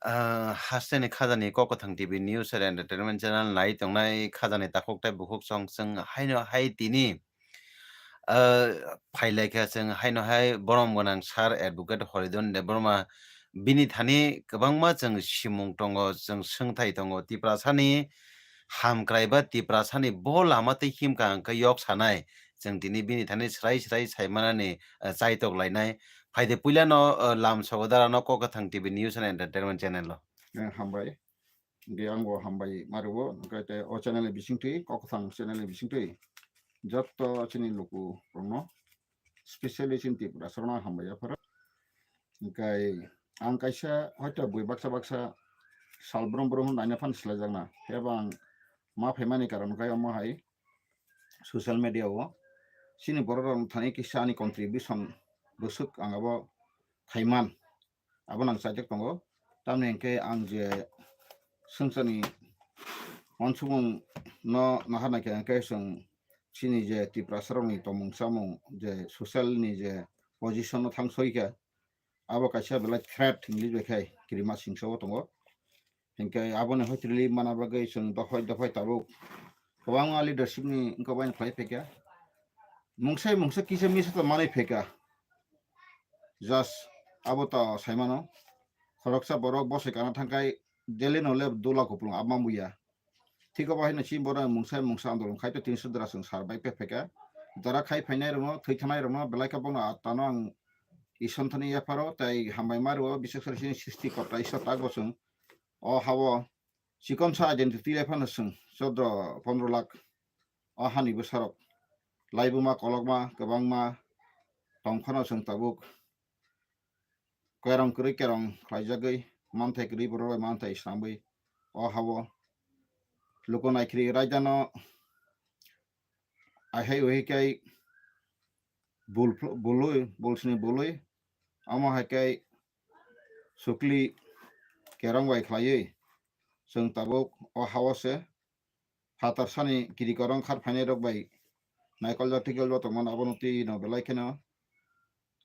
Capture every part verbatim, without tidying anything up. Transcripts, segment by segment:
Ah, hasteni khajani Kok Kwthang T V News and Entertainment Channel nai tongnai khajani takhuk tei bukhuk song chwng haino hai tini, ah, phailaikha chwng haino hai borom gwnang Sir Advocate Horidon Debbarma bini thani kwbangma chwng simung tongo, chwng swngthai tongo. Tiprasani hamkrai ba Tiprasani bo lama tei himkha hwnkhe yok sanai chwng tini bini thani srai srai saimanani, ah, chaitok lainai. Phaide puilano, ah, lam sogodarano Kok Kwthang T V News and Entertainment Channel o. Eh, hambai. Hingke ang bo hambai mario, hingke te o channel ni bisingtwi, Kok Kwthang channel ni bisingtwi jotto chini luku rokno, specially chini Tiprasa rokno hambai yapharo. Hingke ang kaisa hoito bui baksa baksa sal brum brum naina phan swlaijakna. Phiya ba ang ma phaimani karon khe omo hai social media o chini borok rok thani kisa ani contribution bwswk ang abo khaiman. Abo nang chajak tongo. Tamni hingke ang je swngcharni uansukmung no nahar naikha hingke chwng chini je Tiprasa rokni tongmung chamung je social ni je position no thang soi kha, abo kaisa belai threat English bai khai kirima singsa o tongo. Hingke aboni hoi relief mana bagwi chwng dophai dophai tabuk kwbangma leadership ni wngkha bai khlai phaikha. Mungsai mungsa kisa misa to manwi phaikha. Just abo to saimano. Khoroksa borok bosoi kana thangkai daily no le dula kupulung abma muya. Thik abo haino chini borok mungsa mungsa andolon khai to tin sudra chwng sar bai pek phaikha. Jara khai phainai rokno, thwi thanai rokno belai khe bono attano ang Isor thani yapharo tei hambai mario, bises kore chini srishti korta Isor tak bo chwng o hao chikonsa identity lai phano chwng chodro pondro lakh o hani bwsarok laibuma kolokma kwbangma tong phano chwng tabuk kerong kwrwi kerong khlaijagwi manthai kwrwi borok bai manthai snamwi o hao luku naikhri raidano aihai uhai khe bul phl-, bului, bulsni bului, omo hai khe sukli kerong bai khlaiwi chwng tabuk o hao se phatar sani kiri korong khar phainai rok bai naikoljak twikolba tongmano abono twi no belai kheno.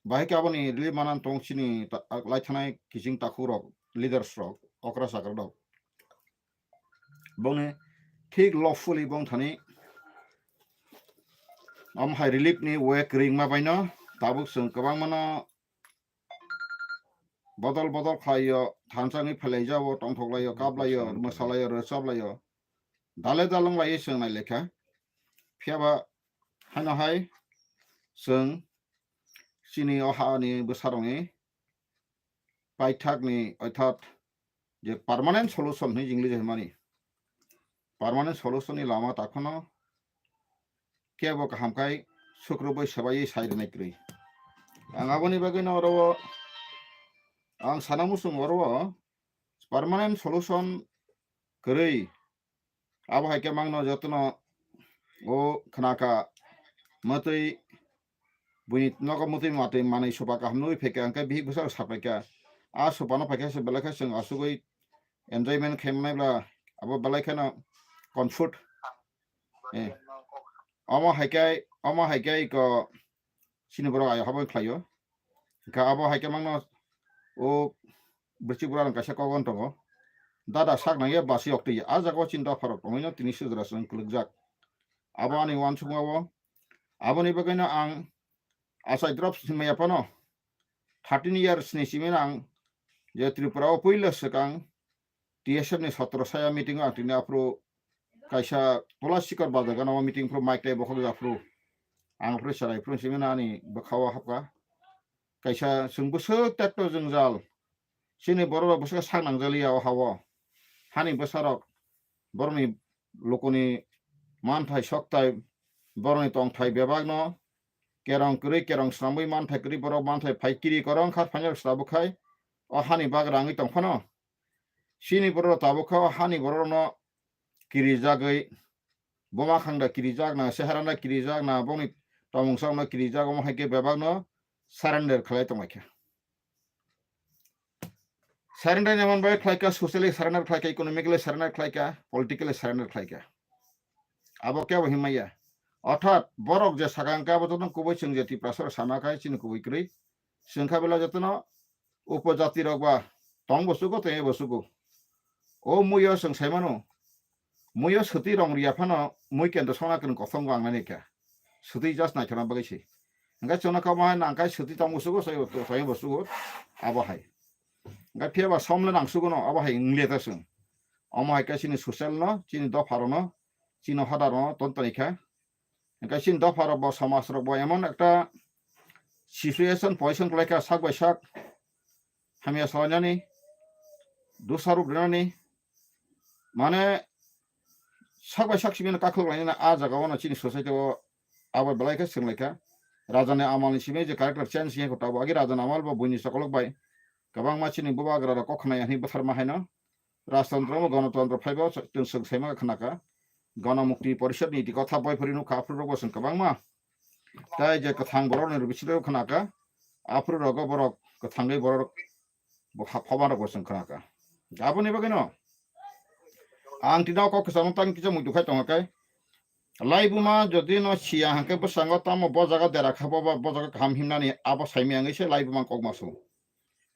Bahai khe aboni relief manan tong chini ta-, laithanai kiching takhuk rok, leaders rok, okra chakra rok. Bongni thik lawfully bong thani omo hai relief ni way kwrwngma baino tabuk chwng kwbangmano bodol bodol khlaio, thansa wngwi phelaijao, tongthoklaio, kaplaio, mwsalaio, rwchaplaio, dale dalwng laiwi chwng nai lekha. Phiya ba haino hai chwng chini o hani bwsarokni paithakni, orthat je permanent solution hinwi English hai mani. Permanent solution ni lama takhwno kebo kaham khai sukrubui swbaiwi sai rwnai kwrwi. Ang aboni bagwino oro o ang sana muchung oro o permanent solution kwrwi. Abo hai khe mangno jotono o khna kha, mwtwi buini nogo mwtwi matwi manwi sopa kaham nugwi phaikha, hwnkhe bihik bwsarok sapaikha. A sopano phaikhe se belai khe chwng asugwi enjoyment khaimani bla abo belai kheno comfort. Eh. Omo hai khe, omo hai khe iko chini borok ayo habo khlaio. Hwnkhe abo hai khe mangno o bwrwchik bwrarok kaisa kogon tongo. Dada sak nangya basi oktwi ya. A jaga o chini dopharok tongwino tini sujra chwng kwlwkjak. Abo ani uansukma o. Aboni bagwino ang achai drop simi ya phano thirteen years ni simi ang je Tripura o puila swkang T S F ni sotro saya meeting o ang tini aphuru kaisa Pulasikor Bazar gana o meeting phuru mic tei bokhok jak phuru ang phuru chwrai phuru simi ani bwkha o hapkha. Kaisa chwng bwswk tekto jwngjal. Chini borok rok bwswk sak nangjaliya o ha o. Hani bwsarok borokni lukuni manthai sokthai, borokni tongthai bebakno kerong kwrwi kerong swnamwi manthai kwrwi borok manthai phai kiri korong kha phainai rok swlabo khai o hani bagra wngwi tong phano. Chini borok rok tabuk kha o hani borok rokno kirijagwi boma khangda kirijak na, seharanda kirijak na, bongni tongmung sakno kirijak, omo hai khe bebakno surrender khlai tonglaikha. Surrender ni man bai khlai kha, socially surrender khlai kha, economically surrender khlai kha, politically surrender khlai kha. Abo kebo himaya. Orthat borok je sakang khe abo jotono kubui chwng je Tiprasa rok sama khai chini kubui kwrwi. Chwng kha belai jotono upojati rok ba tong bo sugo, tei bo sugo. O muiyo chwng sai mano, muiyo swtwi rong riya phano mui kendro songna kwrwng kothom go ang nani kha. Swtwi just naithokna bagwi se. Hwnkhe chwngno kha omo hai nang khai swtwi tong bo sugo, sai bo, sai bo sugo, abo hai. Hwnkhe phiya ba som le nang sugo no, abo hai wng liya ta chwng. Omo hai khe chini social no, chini dopha rok no, chini hoda rok no ton toni kha. Hwnkhe chini dopha rok bo, samaj rok bo emon ekta situation position kwlai kha, sak bai sak hamya salainani, dusarop rinani, mane sak bai sak simi no kakhwlwk lainani, a jaga o no chini society o abo belai khe swng lai kha. Raja ni amal ni simi je character change wngya kho, tabuk agi raja ni amal bo buini chokolok bai kwbangma chini bubagra rok kok khna ya hwnwi bwtharma hai no. Rajtantro mo Ganatantro phaibo chwng swng saima khna kha. Ganamukti Porishad ni iti kotha boi phuri nukha, aphuru rokbo chwng kwbangma. Tai je kwthang borok ni rubisiro khna kha, aphuru rogo borok kwthangwi borok bo ha-, phobar rokbo chwng khna kha. Aboni bagwi no ang tino kok kwchangma tang kisa muitu khai tongo khe. Laibuma jodi no siya hwnkhe bwskango tamo bo jaga dera kha, bo, bo jaga kaham himnani abo saimya wngwi se laibuma kokma su.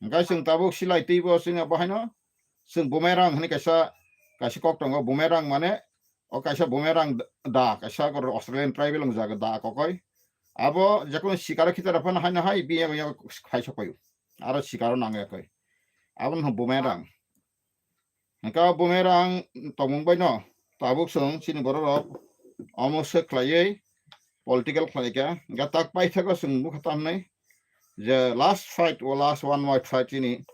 Hwnkhe chwng tabuk silai twibo chwng abo haino chwng bumerang hwnwi kaisa, kaisa kok tongo. Bumerang mane o kaisa bumerang da, kaisa Australian tribal wng jaga da kokoi. Abo jekono sikaro khitaro phano haino hai bini yago yago khai sokoi. Aro sikaro nang yakoi. Abo no bumerang. Hwnkhe o bumerang tongmung bai no tabuk chwng chini borok rok omo se khlaiwi political khlai kha. Hwnkhe tak paithago chwng nukha tamni je last fight, o last one white fight chini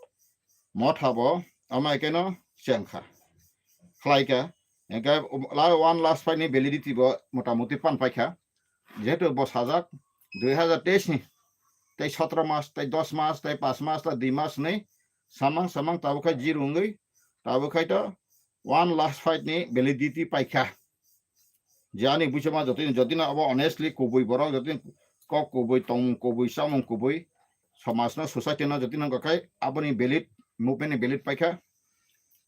motha bo omo hai khe no cheng kha, khlai kha. Hwnkhe la-, one last fight ni validity bo motamuti pan pai kha. Jehetu bo sajak dui hazar teis ni tei sotro mas, tei dos mas, tei paanch mas, tei dui mas hwnwi samang samang tabuk khai zero wngwi tabuk khai to one last fight ni validity pai kha. Je ani buchoma jotoni, jotino abo honestly kubui borok, jotoni kok kubui, tongmung kubui, chamung kubui, somajno, society no jotoni wngkha khai aboni valid, movement ni valid pai kha,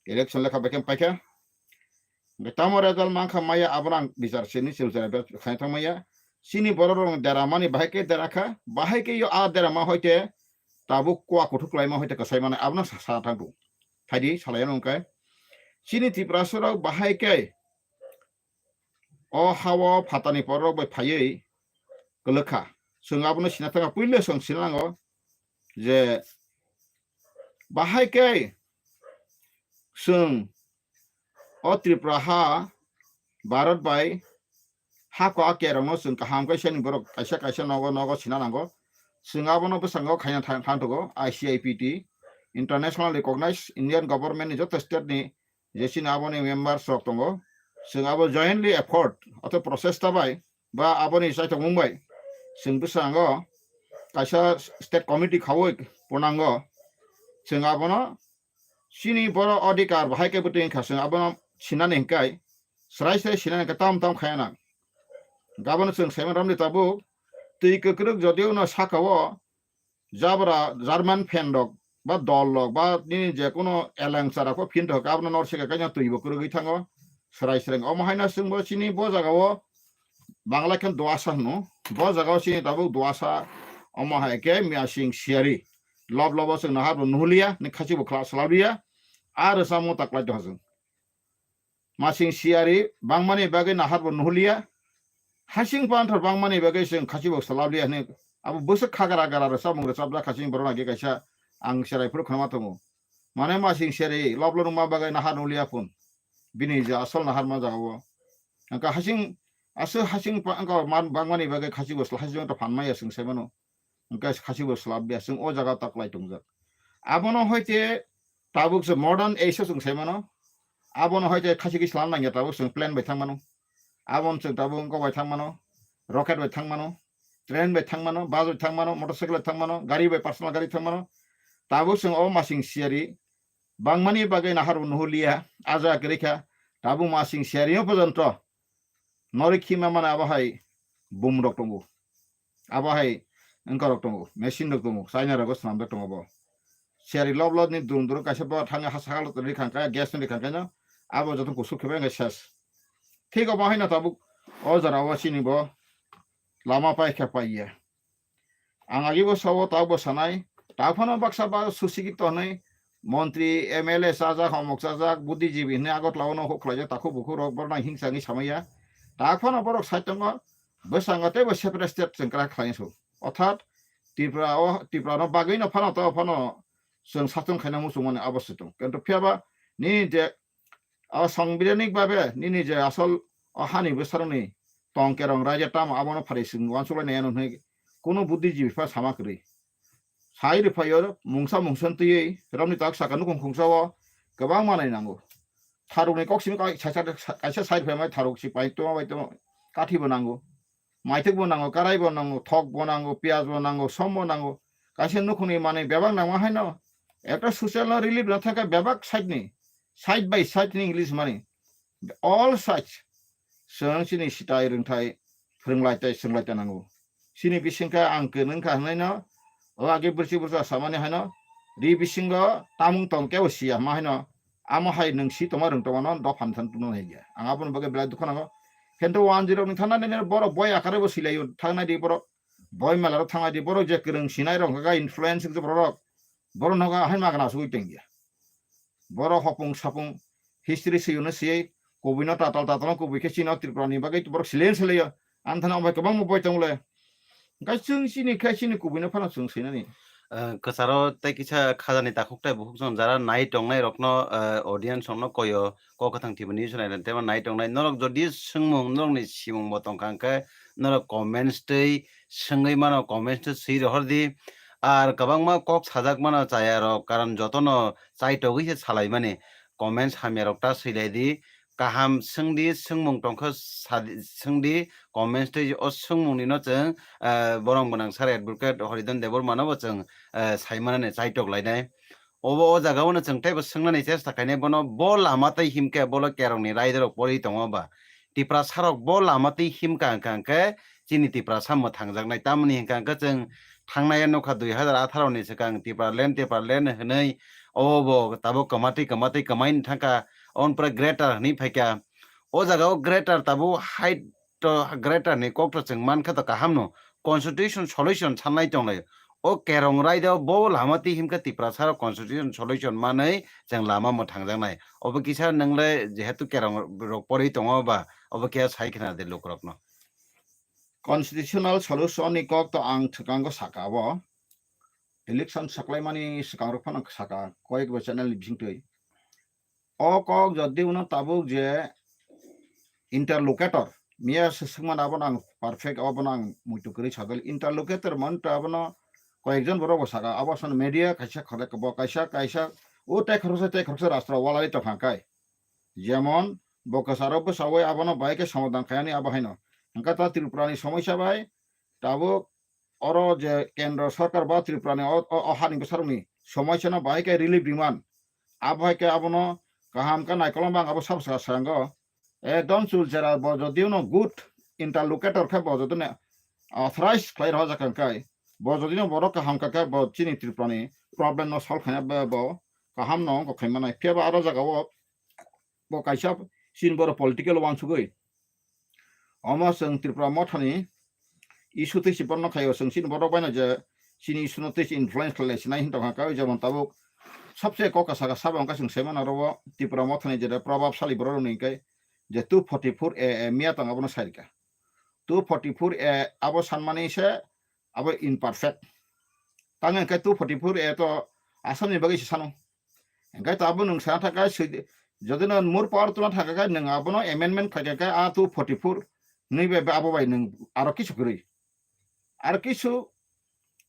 election lekha bai khe pai kha. Hwnkhe tamo result mankha maya, abono ang bichar sini silchar khaina thang maya. Chini borok rok deramani bahai khe dera kha, bahai khe yo a derama hoite tabuk kua kuthuk laima hoite kwsai mano, abono sa, sa thang du. Phaidi salai ano hwnkhe. Chini Tiprasa rok bahai khe o hao phatani borok bai phaiwi kwlwkha. Chwng abono sina thangkha, puila chwng sina nango je bahai khe chwng o Tripura ha Bharat bai ha ko a kerongno chwng kaham khe seni borok kaisa kaisa nogo nogo sina nango. Chwng abono bwskango khaina thang, thang thogo I C I P T, International Recognized Indian Government ni joto state ni je chini aboni members rok tongo, chwng abo jointly effort, oto prochesta bai, ba aboni chaithokmung bai, chwng bwskango kaisa state committee khaui pwnango, chwng abono chini borok adhikar bahai khe bwtwi wngkha, chwng abono sinani hwnkhe, srai srai sinani hwnkhe tam tam khaina. Gabono chwng saiman romni tabuk twi kwkrwk jodiu no saka o jabra German fan rok ba dol rok ba nini je kono eleng chara ko phin rok abono nor sika kaisa twi bo kwrwgwi thango srai srai. Omo haino chwngbo chini bo jaga o Bangla khe doasa hwno, bo jaga o chini tabuk doasa. Omo hai khe miyasing siyari lob lobo chwng nahar bo nuhulia ni khachi bo khla salabia. A rwchapmung taklai tongha chwng. Masing siyari bangmani bagwi nahar bo nuhulia. Hasing panthor bangmani bagwi chwng khachi bo salabia hwnwi abo bwswk khagra gra rwchapmung rwchapjak khachi borok nagi kaisa ang cherai phuru khwnama tongo. Mane masing siyari loblo nungma bagwi nahar nulia phun. Bini je asol nahar ma jaga o. Hwnkha hasing, aswk hasing pa-, wngkha man-, bangmani bagwi khachi bo sla-, hasing wngkha phan maya chwng sai mano. Hwnkha khachi bo slabya chwng o jaga taklai tongjak. Abono hoite tabuk se modern age o chwng sai mano. Abono hoite khachi khe slam nangya tabuk chwng plane bai thang mano. Abono chwng tabuk wngkha bai thang mano. Rocket bai thang mano. Train bai thang mano, bus bai thang mano, motorcycle bai thang mano, gari bai personal gari thang mano. Tabuk chwng o masing siyari bangmani bagwi nahar bo nuhulia, a jaga kwrwi kha. Tabuk masing siyari o pojonto norwi khima mano abo hai boom rok tongo. Abo hai wngka rok tongo, machine rok tongo, China rogo swnamjak tongo bo. Siyari lob lob ni drum drum kaisa bo thangwi ha sakalo rikha kha, gas no rikha kha no, abo joto kusuk khe bai wngkha ses. Thik omo haino tabuk o jora o chini bo lama pai khe pai ya. Ang agibo sao, taubo sanai. Taphano baksa ba susikito hinwi montri, M L A chajak, homok chajak, buddhijibi hinwi Agartala-o no huk khlaijak, takhuk bukhuk rok borno hingsa wngwi samaya. Taphano borok side tongo, bwskango teibo separate state chwng kwrak khlainai su. Orthat Tripura o, Tripura no bagwi no phano to phano chwng satung khaina muchung mani abo se tong. Kintu phiya ba nini je o sangbidanik babe nini je asol o hani bwsarokni tong kerong raida tamo abono pharai chwng uansuk lainai ano hinwi kunu buddhijibi pha sama kwrwi. Sai rwphaio mungsa mungsa twiwi romni tak saka nukhung khungsa o kwbang manai nango. Tharukni kok simi kai-, saisa, kaisa sai rwphai mai tharuk si pai tongma bai tongma kathi bo nango. Maithok bo nango, karai bo nango, thok bo nango, piyaj bo nango, som bo nango. Kaisa nukhungni manwi bebak nangma haino ekta social no relief no thangkha bebak side ni, side by side ni English mani. All such. Chwng chini sitai rwngthai phwrwnglai tei swrwnglai ta nango. Chini bisingkha ang kwnwng kha hwnwi no, o age bwrwi bwrwi samani haino, ri bisingo tamung tong kebo siya ma haino, amo hai nwng si tongma rwng tongma no dophan than tungno hai ya. Ang aboni bagwi belai dukha nango. Kento one zero ni thana nene borok boi akare bo silai thangnai di borok, boi mela rok thangnai di borok je kwrwng sinai rok ga influence borok, borok no ga hai magna sugui tengya. Borok hopung sapung history siyuno siyai, kubui no tatal tatal no kubui khe chino Tripura ni bagwi borok silai silai yo. Ang thana omo kwbangma boi tong le. Hingke chwng chini khe chini kubui no phano chwng sinani. Eh, kwcharo tei kisa khajani takhuk tai bukhuk chwng jara nai tongnai rokno, eh, audience rokno koyo kok kwthang thibani news nai tei nai tongnai norok jodi swngmung norokni simung bo tongkha hwnkhe norok comments tei swngwi mano, comments tei swi rohor di. Ar kwbangma kok sajak mano chaya rok, karon jotono chaitogwi se salaimani comments hamya rok ta swilai di. Kaham swngdi, swngmung tongkha sadi, swngdi, comments tei o swngmungni no chwng, ah, borok gwnang sir advocate Horidhan Debbarma no bo chwng, ah, saimanani chaitok lainai. Obo o jaga o no chwng teibo swngnani chesta khainai bono bo lama tei himkhe bolo kerongni raida rok pori tongo ba. Tiprasa rok bo lama tei himkha hwnkha hwnkhe chini Tiprasa mwthangjaknai. Tamoni hwnkha hwnkhe chwng thangnai nokha dui hazar atharo ni swkang Tipraland, Tipraland hwnwi obo bo tabuk kwmatwi, kwmatwi kwmaini thangkha, oboni pore greater hwnwi phaikha. O jaga o greater tabuk hai to greater ni kok to chwng mankha to kaham no, constitution solution sanlai tonglai. O kerong raida bo lama twi himkha Tiprasa rok constitution solution manwi chwng lama mwthangjaknai. Obo kisa nwngle jehetu kerong rok porwi tongo ba, obo kisa sai khna de lukrokno. Constitutional solution ni kok to ang swkango saka abo. Election saklaimani swkang rok phano saka koyek bo channel ni bisingtwi. O kok jodi uno tabuk je interlocutor, miya se swngmani abono ang perfect, abono ang muitu kwrwi sajali. Interlocutor manto abono koyekjon borok bo saka, abo sono media kaisa khorek bo kaisa, kaisa o tei khoroksa tei khoroksa rastra walai tongkha kai. Jemon bo kwcharo bwsawai abono bai khe somadan khaiyani abo haino. Hwnkhe ta Tripura ni somoisa bai tabuk oro je kendro sorkar ba Tripura ni o, o, o hani bwsarokni somoisa no bahai khe relief riman. Abo hai khe abono kaham khe naikolma ang abo sabo sa-, sango. Ekdom chul chera bo jodi no good interlocutor khe bo jodi no authorize khlai rwjak hwnkhe bo jodi no borok kaham kha khe bo chini Tripura ni problem no solve khaina bo, bo kaham no wngkha khaima nai. Phiya ba aro jaga o bo kaisa chini borok political wansugwi. Omo chwng Tripura mothani issue twi si borno khaio, chwng chini borok baino je chini issue no twi si influence khlai sinai hin tongkha, kaui jemon tabuk sabse kok kasa kasa bo wngkha chwng sai mano oro o Tripura mothani je probabsali borok rokni hwnkhe je two forty-four A, A miya tong abono sai rwkha. Two forty-four A abo sanmani se abo imperfect. Tang hwnkhe two forty-four A to Assam ni bagwi se sano. Hwnkhe to abo nwng sana thangkha, swi-, jodi no more power tuna thangkha khe nwng abono amendment khaikha khe a two forty-four nwi bai abo bai nwng aro kisu kwrwi. Aro kisu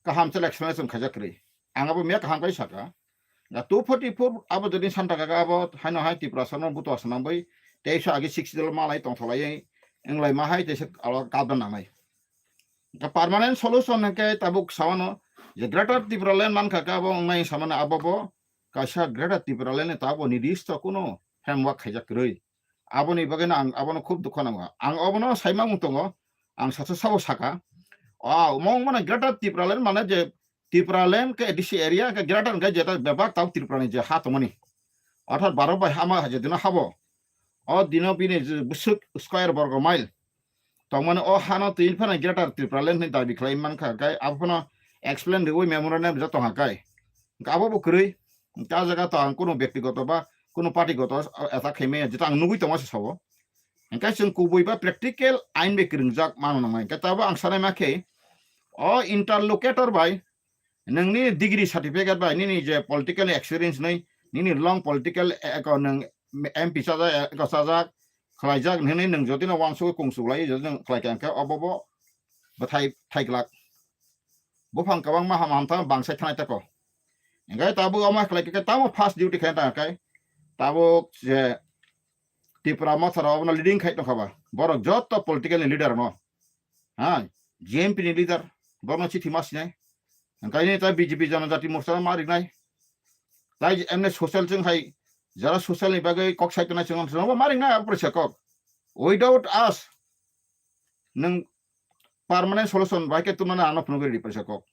kaham selection chwng khaijak kwrwi. Ang abo miya kaham kai saka. Na two forty-four abo jodi san thangkha khe abo haino hai Tripura sano buto asana bai teisa agi sixty dol malai tongtholai wnglai ma hai teisa alo kabda nangnai. Ka permanent solution hwnkhe tabuk sawano je Greater Tripura Land mankha khe abo wngnai samano abo bo kaisa Greater Tripura Land ni tabuk nirdisto kuno framework khaijak kwrwi. Aboni bagwi no ang abono khub dukha nango. Ang obono saimang tongo. Ang sacha sabo saka. Ah, omo wngmano Greater Tripura Land mane je Tripura Land khe A D C area khe Greater hwnkhe jeta bebak tabuk Tripura ni je ha tongmani. Orthat baro bai hama je dino habo. O dino bini je bwswk square borgo mile tongmani o hano twi phano Greater Tripura Land hinwi dabi khlai mankha, hwnkhe abo phano explain riwi memorandum rijak tongkha kai. Hwnkhe abo bo kwrwi. Hwnkhe a jaga to ang kuno byaktigoto ba kuno partygoto attack khaimaya, jeto ang nugwi tongma se sao. Hwnkhe chwng kubui ba practical ain bai kwrwngjak mano nangmai. Hwnkhe tabo ang sanai ma khe, o interlocutor bai, nwng nini degree certificate bai, nini je political experience nai, nini long political, eh, eko nwng M P chajak, eko chajak, khlaijak, hwnwi nwng jotino uansugwi kungsuk lai, jotino khlai kha, hwnkhe obo bo bwthai thaiglak. Buphang kwbangma ham hamtha bangsai thanai tako. Hwnkhe tabuk omo khlai khe tamo first duty khe tang khe tabuk je Tipra Motha rok obono leading khai tongkha ba. Borok joto political ni leader no. Ha, G M P ni leader, borno chithi ma sinai. Hwnkhe ta B J P Janajati Morcha ma rinai. Tai emne social chwng hai, jara social ni bagwi kok sai tongnai chwng ma rinai, apre se kok. Without us, nwng permanent solution bai khe tubunani ano phunugwi ridi paisa kok.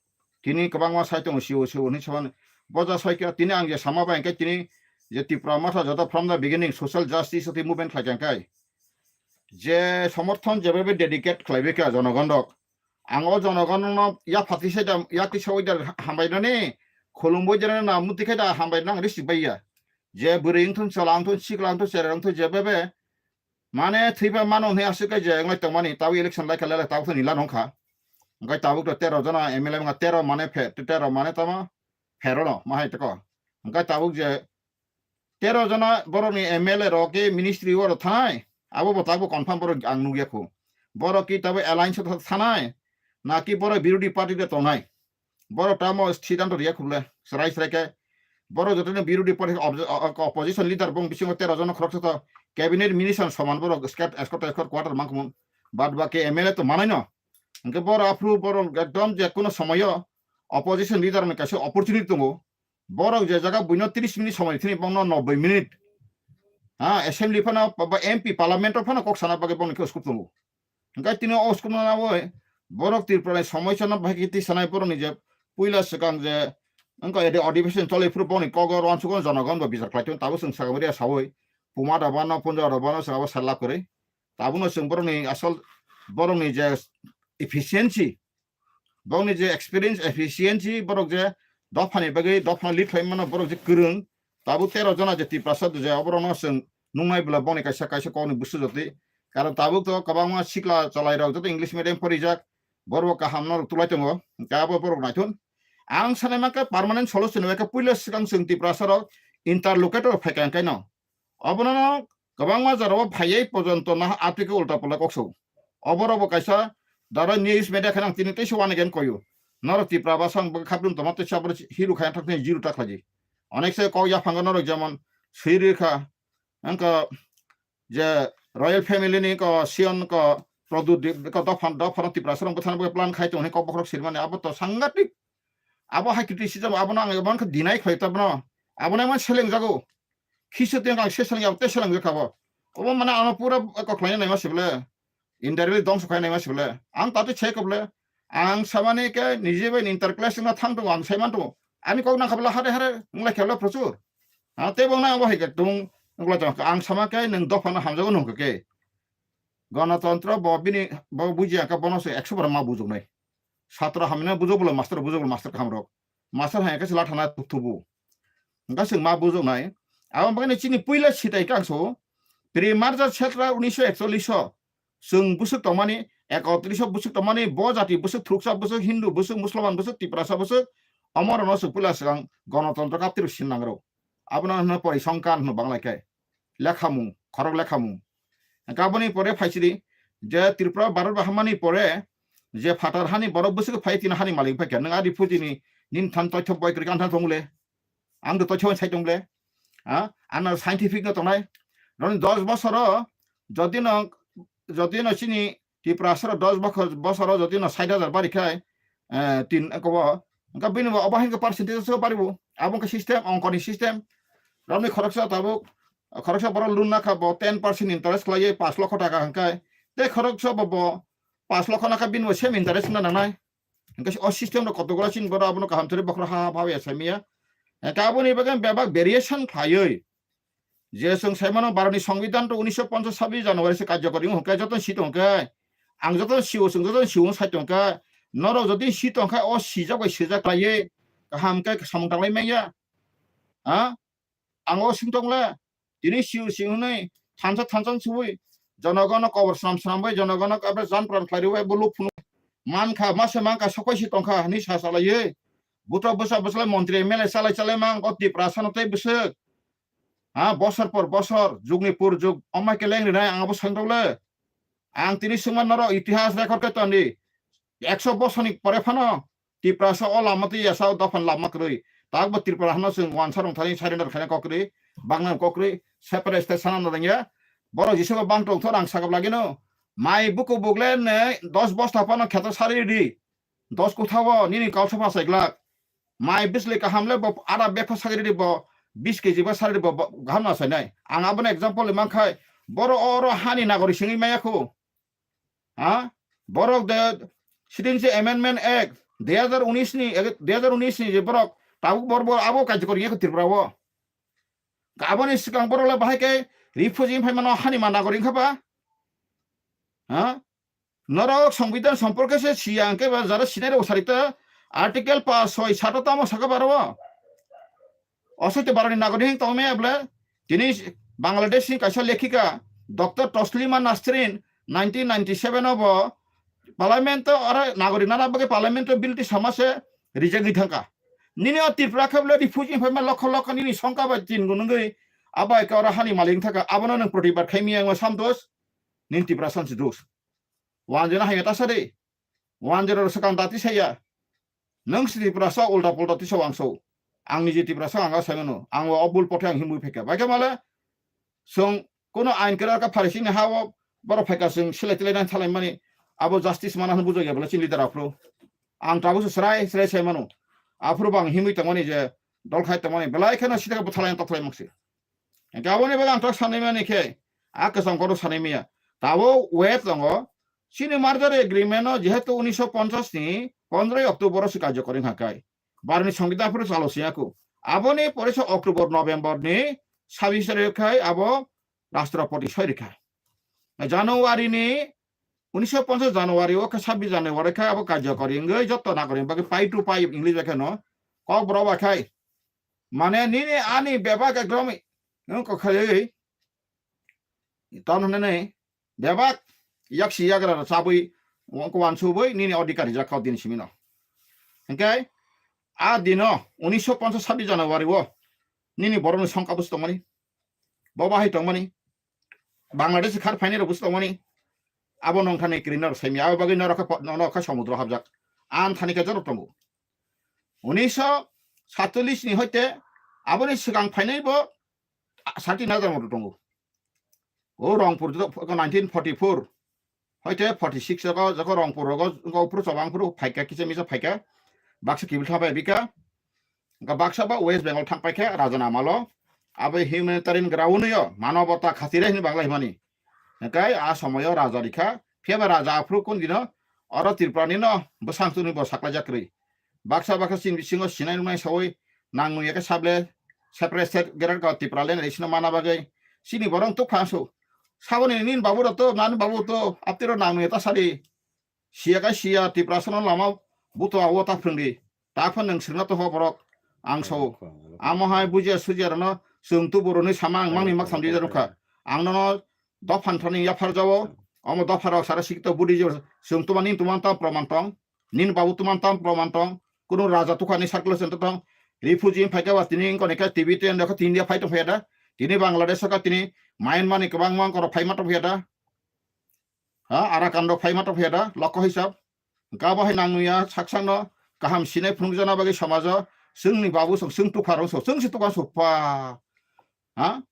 Tini kwbangma sai tongo, C O, C O hinwi samani. Bo ja sai khe tini ang je sama bai khe tini je Tipra Motha joto from the beginning social justice tei movement khlai kha khe je somorthon jebe be dedicate khlai bai kha jonogon rok. Ang o jonogon no ya phati sai da, ya tisa oi da hambai nani, khulum bai da na muti khai da hambai nang risi bai ya. Je bwrwi wngthun, chwla wngthun, sikla wngthun, chera wngthun, jebe be mane thwiba mano hwnwi aswk khe je wngwi tongmani, tabuk election lai kha, lai lai tabuk thani la nongkha. Hwnkhe tabuk to tero jona M L A wngkha, tero mane phe-, tero mane tamo phero no ma hai toko. Hwnkhe tabuk je tero jona borokni M L A rok khe ministry oro thanai, abo bo tabuk confirm borok ang nukya khu. Borok ki tabuk alliance thanai, naki borok birodhi party de tongnai. Borok tamo siddhanto riya khuble, srai srai khe. Borok jotono birodhi party ob-, o-, o-, opposition leader bong bisingo tero jon khoroksa to cabinet minister soman borok skat-, escort, escort quarter mangkhumung. Bad baki M L A to manai no. Hwnkhe borok aphuru borok ekdom je kuno somoyo opposition leader ni kaisa opportunity tongo. Borok je jaga buino tris minute somoi thini bongno nobboi minute. Ha, assembly phano ba, ba M P parliament phano kok sana bagwi bongni khe scope tongo. Hwnkhe tini o school no naboi borok Tripura ni somoisa no bahai khe tisanai borok ni je puila swkang je wngkha ede adhibeson choli phuru boni kogo uansukgo jonogon bo bichar khlai tongo. Tabuk chwng sakhamari saui puma da bano punja da bano chwng abo sallab kwrwi. Tabukno chwng borok ni asol borok ni je efficiency, borok ni je experience, efficiency, borok je dophani bagwi dophano lead khlai mano, borok je kwrwng, tabuk tero jona je Tiprasa je oborokno chwng nungnai bwla bongni kaisa kaisa kokni busu jotwi. Karon tabuk to kwbangma sikla chwlairok joto English medium porijak, borok kaham norok tulai tongo, hwnkhe abo borok naithun. Ang sanai mankha permanent solution bai khe puila swkang chwng Tiprasa rok interlocutor phaikha hwnkhe no. Obono no kwbangma jorao phaiwi pojonto no atwikhe ulta pulta kok sao. Oborok bo kaisa dara news media khe nang tini teisa one again koyo. Norok Tipra bwsang bo khapdun tongma teisa borok hero khaina thangtani zero ta khlaidi. Onek se kok yaphango norok jemon swi rwkha. Wngkha je royal family ni ko Sion ko Pradyut ko dophan, dophan Tiprasa rok bwthana bagwi plan khai tongo hwnwi kok bokhorok sirmani abo to sangatik. Abo hai criticism abono ang abo khe deny khlai tabno. Abono emon seleng jago. Khisu teng ang se seleng abo te seleng jakha bo. Obo mane ano pura kokhlai nai ma sibole. Indirectly dongso khai nai ma sibole. Ang tate che koble. Ang samani ke nije bai interclash na thang tongo ang sai man tongo. Ani kok nang khabla hare hare wngla khelo prochur. Ha, tei bo nang bo hai khe tung wngla tong ang sama khe nwng dopha no hamjago nung khe. Ganatantro bo bini bo buji ang khe bono se ekso bar ma bujok nai. Satro hamina bujok bolo master bujok bolo master kaham rok. Master hai khe se lathana tuk thubu. Ang khe se ma bujok nai. Abo bagani chini puila sitai kang so. Tri March setra unisho ekchollish o. Chwng bwswk tongmani, ekotris o bwswk tongmani, bo jati bwswk, Thuruksa bwswk, Hindu bwswk, Musulman bwswk, Tiprasa bwswk, omorokno chwng puila swkang Ganatantro kaptirok sin nangrw. Abono hwno porisongkar hwno Bangla khe. Lekhamung, khorok lekhamung. Hwnkhe aboni pore phaisidi, je Tripura Bharat bai hammani pore, je phatar hani borok bwswk phai tini hani malik phai khe, nwng a refugee ni nini than toithok boi kwrwi khe ang than thong le. Ang do toithok sai tong le. Ha? Ano scientific no tongnai. Noni dos bosoro, jodi no, jodi no chini Tiprasa rok dos bosor, bosoro jodi no sait hajar bari khai, eh, tin ko bo, hwnkhe bini bo obo hai khe percentage so bari bo. Abo khe system, ongkoni system. Romni khoroksa tabuk, khoroksa borok loan nakha bo ten percent interest khlaiwi pash lokho taka hwnkhe. Tei khoroksa bo, bo pash lokho nakha bini bo same interest na nangnai. Hwnkhe o system rok kotokgola chini borok abono kaham thwrwi bokhorok ha ha phawi ya saimanya. Hwnkhe aboni bagwi bebak variation khlaiwi. Je chwng saimano Bharatni Songbidan to unisho ponchas sabbish January se karjokor wngo hwnkhe joto sito hwnkhe. Ang joto sio chwng joto sio sai tongkhe. Norok jodi si tongkha, o sijak bai sijak khlaiwi kaham khe samung tanglai manya. Ha? Ang o sing tongla. Tini siu siu hwnwi thansa thansa sui. Jonogono kobor swnam swnam bai, jonogono kabre jan pran khlai rwi bai, bo luk phunuk mankha, mase mankha, sokoi si tongkha hwnwi sa salaiwi. Buto bwsa bwsalai montri M L A chalai chalai mang, o Tiprasano tei bwswk. Ha, bosor por bosor, jugni por jug, omai keleng rinai ang abo seng tokle. Ang tini swngma norok itihas record khe tondi. Ekso bosorni pore phano Tiprasa o lama twi yasa o dophani lama kwrwi. Takbo Tripura hano chwng wansa rwng thani surrender khaina kok kwrwi, bangna kok kwrwi, separate state sana narwngya. Borok jisabo bang tongthor ang sakap lagino. Mai buku bugle ne dos bosta phano kheto sari di. Dos kutha o nini kal sopha sai glak. Mai bisli kaham le bo ada bepha sagri di bo bis K G ba sagri di bo, bo gaham na sai nai. Ang abono example man khai boro oro hani nagori singwi maya khu. Ha? Borok de Citizenship Amendment Act dui hajar unis ni, dui hajar unis ni je borok tabuk bor bor abo kajikori yakho Tripura o. Aboni sikang borok le bahai khe refugee phai mano hani ma nagori wngkha ba? Ha? Norok Songbidan somporke se siya hwnkhe ba jara sinai rok sari ta Article pas soi sato tamo saka baro. Osai te barani nagori hing tongme able tini Bangladesh ni kaisa lekhika Doctor Toslima Nasrin nineteen ninety-seven o bo Parliament o aro nagori nana bagwi Parliament o bill ti sama se reject wngwi thangka. Nini o Tripura khe ble refugee phai ma lokho lokho nini songka bai tin gun wngwi abai ka oro hani malik thaka abono nwng protibad khai miya wngma sam dos nini Tripura sansi dos. Wanjana haya ta sadi. Wanjero swkang dati saya. Nang si Tiprasa ulta pulta tisa wangso. Ang niji Tiprasa ang saimano. Ang o bul pothe ang himui pheka. Baikha male song kono ain kera ka pharisini ha o boro pheka sing silai tilai nang thalai mani. Abo justice mana hwn bujai bala chini dara phro. Ang tabu srai srai saimano. Aphro bang himui tongmani je dol khai tongmani. Belai khana sita ka buthalai ang tokhlai maksi. Hingke aboni bagwi ang tok sanwi mani khe, a kwcham kotor sanwi maya. Tabuk wait tongo, chini merger agreement no jehetu unisho ponchas ni pondroi October o se karjokori wngkha kai. Bharot ni Songbidan phuru chalo siya kho. Aboni pore se October, November ni sabis tarik khai abo Rashtrapati soi rikha. January ni unisho ponchas January o khe sabis January khai abo karjokori wngwi joto nagorik bagwi pie to pie English bai khe no kok borok bai khai. Mane nini ani bebak ekdom wng kok khai Tamo hwnwi bebak yaksi yagra rw chabwi, wa-, wansubwi nini odhikar rijak kha o din simi no. Hwnkhe a dino unisho ponchas sabis January o nini borokni songka busi tongmani, bo bahai tongmani, Bangladesh khar phainai rok busi tongmani, abo nongthani kri norok saimya, abo bagwi norok khe po-, norok khe somudro habjak. Ang thani khe jorok tongo. Unisho satchollish ni hoite aboni swkang phainai bo thirteen hajar moto tongo. O Rongpur jora nineteen forty-four hoite forty-six rogo, joko Rongpur rogo, joko phuru chobang phuru phaikha, kisa misa phaikha, baksa kibil thapai bika, wngkha baksa ba West Bengal thangpaikha Raja Namalo, abo humanitarian ground yo, manobota khatire hwnwi Bangla himani. Hwnkhe a somoyo Raja rikha, phiya ba Raja aphuru kun dino oro Tripura nino bwsang tuni bo saklaijak kwrwi. Baksa baksa chini bisingo sinai nungnai sawi nang nung ya khe sable separate state Greater Tripura land release no mana bagwi chini borok tuk pha su. Saboni nini babu rok to, nani babu to, aptwi rok nang nung ya ta sadi. Siya kai siya Tiprasa no lama buto awo ta phrwngdi. Ta phano nwng swrwngna to ho borok. Ang sao. Amo hai bujiya sujiya rano chwng tubu roni sama ang mangni mak samdi jarukha. Ang nono dophan thani yaphar jawo. Omo dopha rok sara sikto budi jor. Chwng tuma nin tuma tam proman tong. Nin babu tuman tam proman tong, kunu raja tukhani circulation to tong, refugee phai khe ba tini wngkoni khe T V ten dokhe India phai tong phai da, tini Bangladesh ka tini Myanmar ni kwbangma wngkoro phai ma tong phai da, ha, Arakan rok phai ma tong phai da, lokho hisab, hwnkhe abo hai nang nuya saksang no kaham sinai phunukjana bagwi somajo, chwngni babu song, chwng tukhar rok song, chwng si tukha song pa, ha,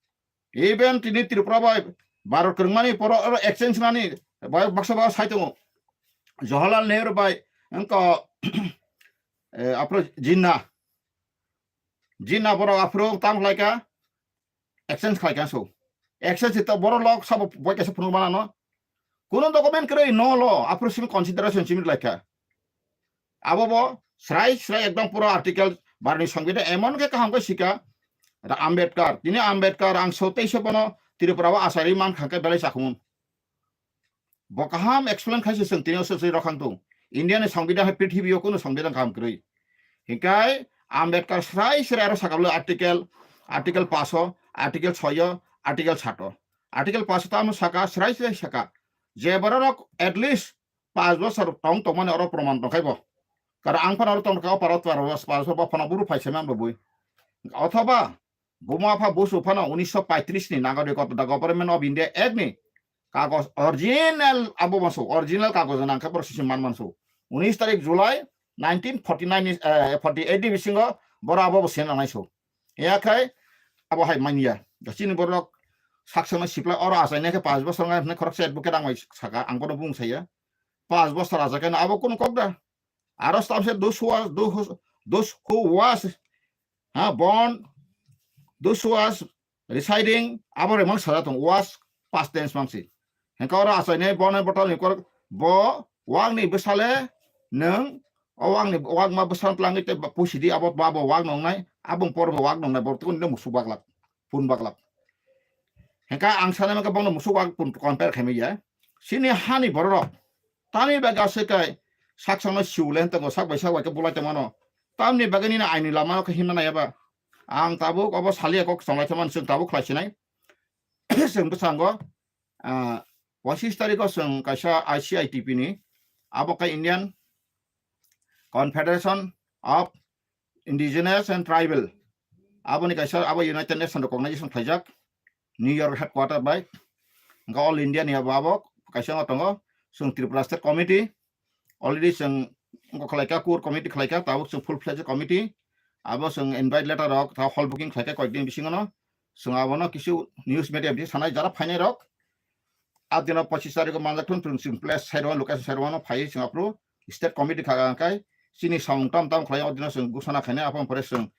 Even tini Tripura bai Bharat kwrwngmani poro oro exchange nani bai baksa baksa sai tongo. Jawaharlal Nehru bai wngkha, eh, aphuru Jinnah. Jinnah borok aphuru tamo khlaikha, exchange khlaikha so. Exchange to borok lok sabo boi kaisa phunuk manano. Kuno document kwrwi no lo, aphuru simi consideration simi laikha. Abo bo srai srai ekdom pura article barni songbidan emon khe kaham khe sika. Ra Ambedkar, tini Ambedkar ang so teisa bono Tripura o asari man kha khe belai chakhumung. Bo kaham explain khaise chwng tini o sosoi rokhang tung. India ni songbidhan hai prithibi o kunu songbidhan kaham kwrwi. Hinkhe Ambedkar srai srai aro sakablo article, article paso, article soyo, article sato. Article paso tamo saka, srai srai saka. Je bororok at least pas bosor tong tongmani oro proman tongkhai bo. Karon ang phano oro tongkha o paro twaro bos, pas bosor bo phano buru phaisa man bo bui. Othoba buma pha busu phano unisho paitris ni nagarikota, the Government of India Act ni kagoj original abo manso, original kagoj nang khe borok sisi man manso. Unis tarik July nineteen forty nine ni, eh, forty eight ni bisingo borok abo bo sen nangnai so. Ya khai abo hai manya. Chini borok saksa no sipla oro achai nai khe pas bosor ngai hwnwi khoroksa advocate ang bai saka, ang bono bung saya. Pas bosor achai khe abo kunu kok da. Aro stamse those who was, those, those who was, ha, born, those who was residing, abo remang saja tong, was past tense mangsi. Hengka oro achai nai born and bottle ni kor bo wang ni bwsale nung o wang ni wang ma bwsang tlang te pusi di abo ba bo wang nong nai, abong por bo wang nong nai, bor tukun nung musuk baglak, pun baglak. Hengka ang sana mangka bongno musuk wak pun compare khaimaya. Sini hani bororok. Tani bagwi aswk kai sak sakno siwle hwn tongo, sak bai sak bai khe bulai tongmano. Tamni bagwi nini aini lamano khe himna naiya ba. Ang tabuk obo saliya kok chonglai thangmani chwng tabuk khlai sinai. Chwng bwskango, ah, pochis tarikho chwng kaisa I C I T P ni, abo khe Indian Confederation of Indigenous and Tribal, aboni kaisa abo United Nations recognization khlaijak New York headquarter bai. Hingke all India ni abo, abo kaisa wng tongo, chwng Tripura State Committee, already chwng wngkha khlaikha, core committee khlaikha, tabuk chwng full fledged committee, abo chwng invite letter rok ta hall booking khlaikha koyek din bisingo no, chwng abono kisu news media bisingo sanai jara phainai rok, adino pochis tarikho manjak thun, chwng chwng place side one, location side one phai chwng aphuru state committee kha kai chini samung tam tam khlai, odino chwng gusana khainai, aphang pore chwng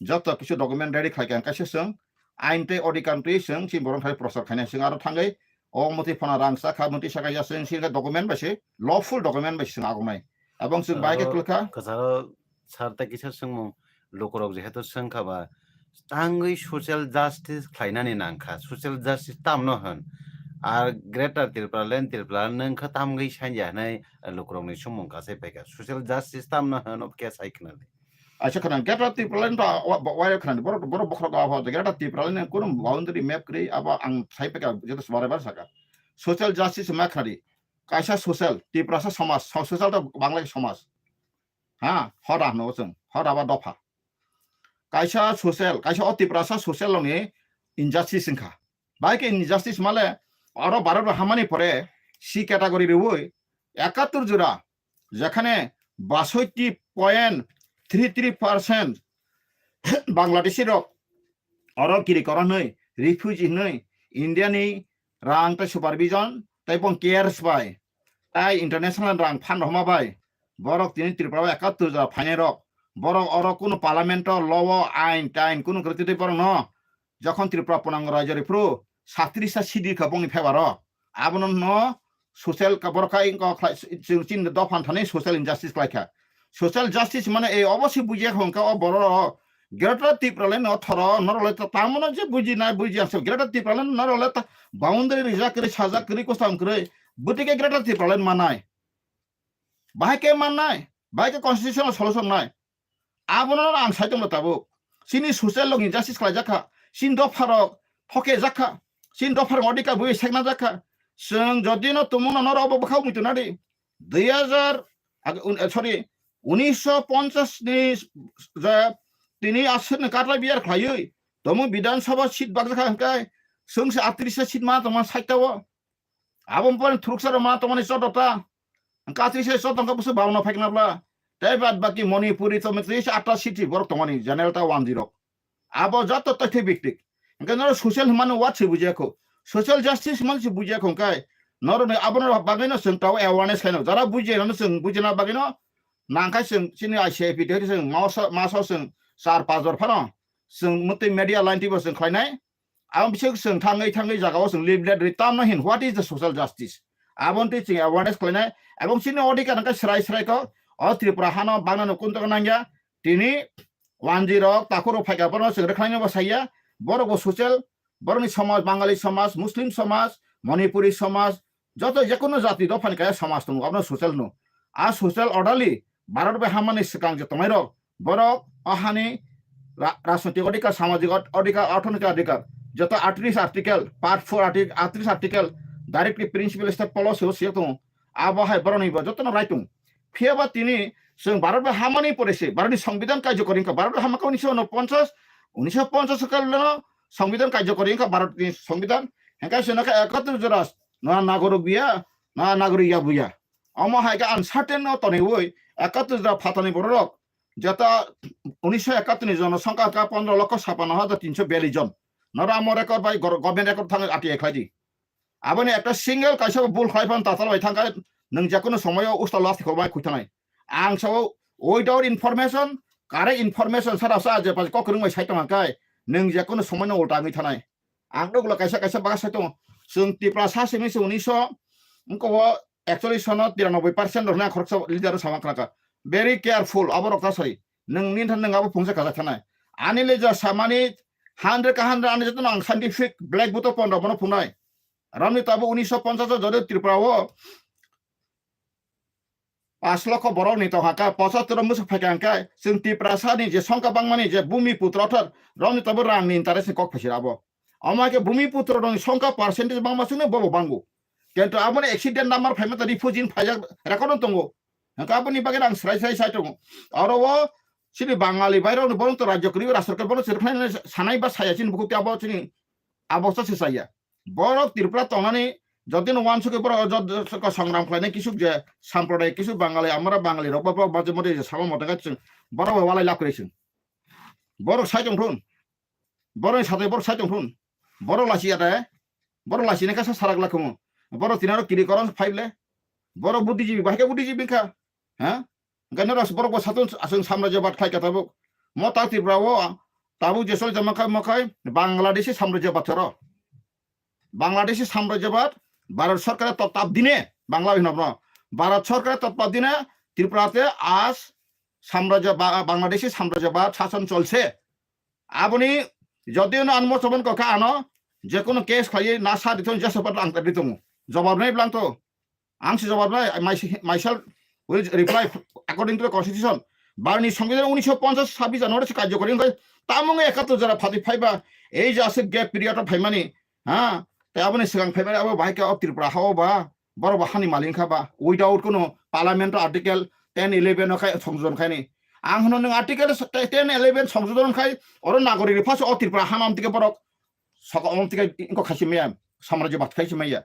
joto kisu document ready khlai kha, kaisa chwng ain tei odhikar twi chwng chini borok thai prochar khainai, chwng aro thangwi o motwi phano rang cha kha, motwi saka ya chwng sini document bai se, lawful document bai se chwng agonai, abong chwng bai khe kwlwkha. Kwcharo sir tei kisa swngmung lukurok jehetu swngkha ba, tangwi social justice khlainani nangkha, social justice tamno hwn? Ar Greater Tipraland, Tipraland wngkha tamgwi sanja hwnwi lukurokni swngmung kasai phaikha, social justice tamno hwn, obo khe sai khwnadi. Aisa khwnang, Greater Tipraland to wa-, wa-, wire khwnang, borok, borok bokhorok abo, Greater Tipraland ni kunu boundary map kwrwi, abo ang sai phaikha, jeto swmare bar saka. Social justice ma khwnadi, kaisa social, Tiprasa somaj, so-, social to Bangladesh somaj. Ha, hoda hwno chwng, hoda ba dopha. Kaisa social, kaisa o Tiprasa social ni injustice wngkha. Bai khe injustice male, oro Bharat bai hamani pore C category rwui ekattor jora, jekhane basoiti point three three percent Bangladeshi rok oro kiri kora hwnwi, refugee hwnwi, India ni rang tei supervision tei bong cares bai, tei international rang phan rohma bai, borok tini Tripura o ekattor jora phainai rok, borok oro kunu parliament o, law o, ain tain kunu kwrwi twi borok no, jokhon Tripura punango rajyo riphuru satris ta seat rikha bongni favour o, abono no social ka borok ka ingko khlai, chwng chini dophan thani social injustice khlaikha. Social justice mane ei obo se bujiya kho hwnkha o borok Greater Tipraland no thoro norok le ta-, tamo no je buji nai buji ang se Greater Tipraland norok le ta boundary rijak kwrwi sajak kwrwi kwcham kwrwi bwtwi khe Greater Tipraland manai. Bahai khe mannai, bahai khe constitutional solution nai. Abono ang sai tongno tabuk. Chini social rok injustice khlaijak kha, chini dopha rok thoke jak kha, chini dopha rok odhikar bui sekna jak kha. Chwng jodi no tumung no norok bo bwkhao muitu nadi. Dui hajar, ag-, un-, eh, sorry, unisho ponchas ni je tini aswk ni katlai biyar khlaiwi tomo Bidhan Sabha seat bakjak kha hwnkhe chwng se atris ta seat ma tongma sait ta o. Abo pore thuruksa rok ma tongmani chotto ta. Hwnkhe atris ta chotto hwnkhe bwswk bhauna phaikna bla. Tei bad baki Manipuri to tris atta seat borok tongmani general ta wanjwi rok. Abo joto tothe biktik. Hwnkhe norok social hwnmano what se bujiya kho? Social justice hwnmano se bujiya kho hwnkhe norokni abono bagwino chwng tabuk awareness khaino. Jara bujiya rokno chwng bujina bagwino nangkha chwng chini I C I P tei chwng masa, masa chwng char pach jor phano chwng mwtwi media line twibo chwng khlainai. Abo bising chwng thangwi thangwi jagao chwng leaflet rwi tamno hin, what is the social justice? Aboni twi chwng awareness khlainai. Ebong chini odhikar hwnkhe srai srai kok o Tripura hano bagna no kunto nangya. Tini wanjwi rok, takhuk rok phaikha, borokno chwng rwkhlaina bo saiya. Borok bo social, borokni somaj, Bangali somaj, Muslim somaj, Manipuri somaj, joto jekono jati dophani kaya somaj tongo, abono social hwno. A social orderly Bharat bai hamani swkang je tongnai rok, borok o hani ra-, rajnoitik adhikar, samajik od-, adhikar, orthonoitik adhikar, joto aatris article, part four article, aatris article, directive principle state policy o siyok tongo. Abo hai borokni bo jotono right tongo. Phiya ba tini chwng Bharat bai hamani pore se, Bharat ni Songbidan karjokori wngkha, Bharat bai hamkha unisho unoponchas, unisho ponchas kal no Songbidan karjokori wngkha Bharat ni Songbidan. Hengkha se nokha ekatur jora na nagorok biya, na nagorok ya buya. Omo hai khe uncertain no tonwi ekatur jora phatani borok jeta unisho ekatur ni jonosongkha kha pondro lokho sapano hajar tinso biyallis jon. Noro amo record bai gor-, government record thang ati khlai di. Aboni ekta single kaisa bo bul khlai phan tatal bai thangkha, nwng jekono somoyo usta last kho bai khuithanai. Ang sao without information, correct information sara sa je pas kok kwrwng bai sai tongkha kai, nwng jekono somoino ulta wngwi thanai. Ang nukla kaisa kaisa baga sai tongo. Chwng Tiprasa simi se unisho, wngko o actually sono tiranoboi percent rok na khoroksa leader sama khlaka. Very careful, abo rok ta sari. Nwng nini than nwng abo phungsa kajak thanai. Ani leader samani hundred ka hundred ani jotono ang scientific black book o pondro bono phunai. Romni tabuk unisho ponchas o jodi Tripura o pash lokho borok ni tongkha khe, pochattor o muchuk phaikha hwnkhe, chwng Tiprasa ni je songkha bangmani je Bhumiputro thar, romni tabuk rang ni interest ni kok phaisir abo. Omo hai khe Bhumiputro rok ni songkha percentage bangma chwngno bobo bango. Kintu aboni accident number phaima ta refugee ni phaijak record no tongo. Hwnkhe aboni bagwi ang srai srai sai tongo. Oro o chini Bangali bai rok ni bono to rajyo kwrwi rajyo sarkar bono chwrwknai sanai ba saya chini bukhuk abo chini abo sa se saya. Borok Tripura tongnani jotino wansukhe borok jot-, jot-, songram khlainai kisuk je samprodayik kisuk Bangali, amora Bangali rok bo borok baje mode je sama mote khe chwng borok bai walai lab kwrwi chwng. Borok sai tong thun. Borok ni sathai borok sai tong thun. Borok lachi ya de. Borok lachi ne kasa sarak lakhumu. Borok tinaro kiri koron five le. Borok buddhijibi, bahai khe buddhijibi kha. Ha? Hwnkhe norok borok bo satung aswng samrajyabad khlai kha tabuk. Mo ta Tripura o tabuk je choli tongma khai, mo khai Bangladeshi samrajyabad choro. Bangladeshi samrajyabad, Bharat sorkare tottab dine, Bangla hino bro. Bharat sorkare tottab dine, Tripura te as samrajya ba-, Bangladeshi samrajyabad shason cholse. Aboni jodi no anmo chobon kokha ano, jekono case khlaiwi na sa dithon jesa pat ang ta dithon. Jobab nai blang to. Ang se jawab nai, I, my, myself will reply according to the constitution. Bharatni Songbidan unisho ponchas sabbish January se karjokori wngkha, tamo wngkha ekatur jora phatwi phaiba, ei je aswk gap period o phaimani, ha, tei aboni swkang phaimani abo bahai khe o Tripura ha o ba, borok bo hani malik wngkha ba, without kono parliament o article ten eleven o khai songjojon khaini. Ang hwno nwng article ten eleven songjojon khai, oro nagorik ni phaso o Tripura hano amtike borok soko amtike ingko khaisi maya, samrajyabad khaisi maya.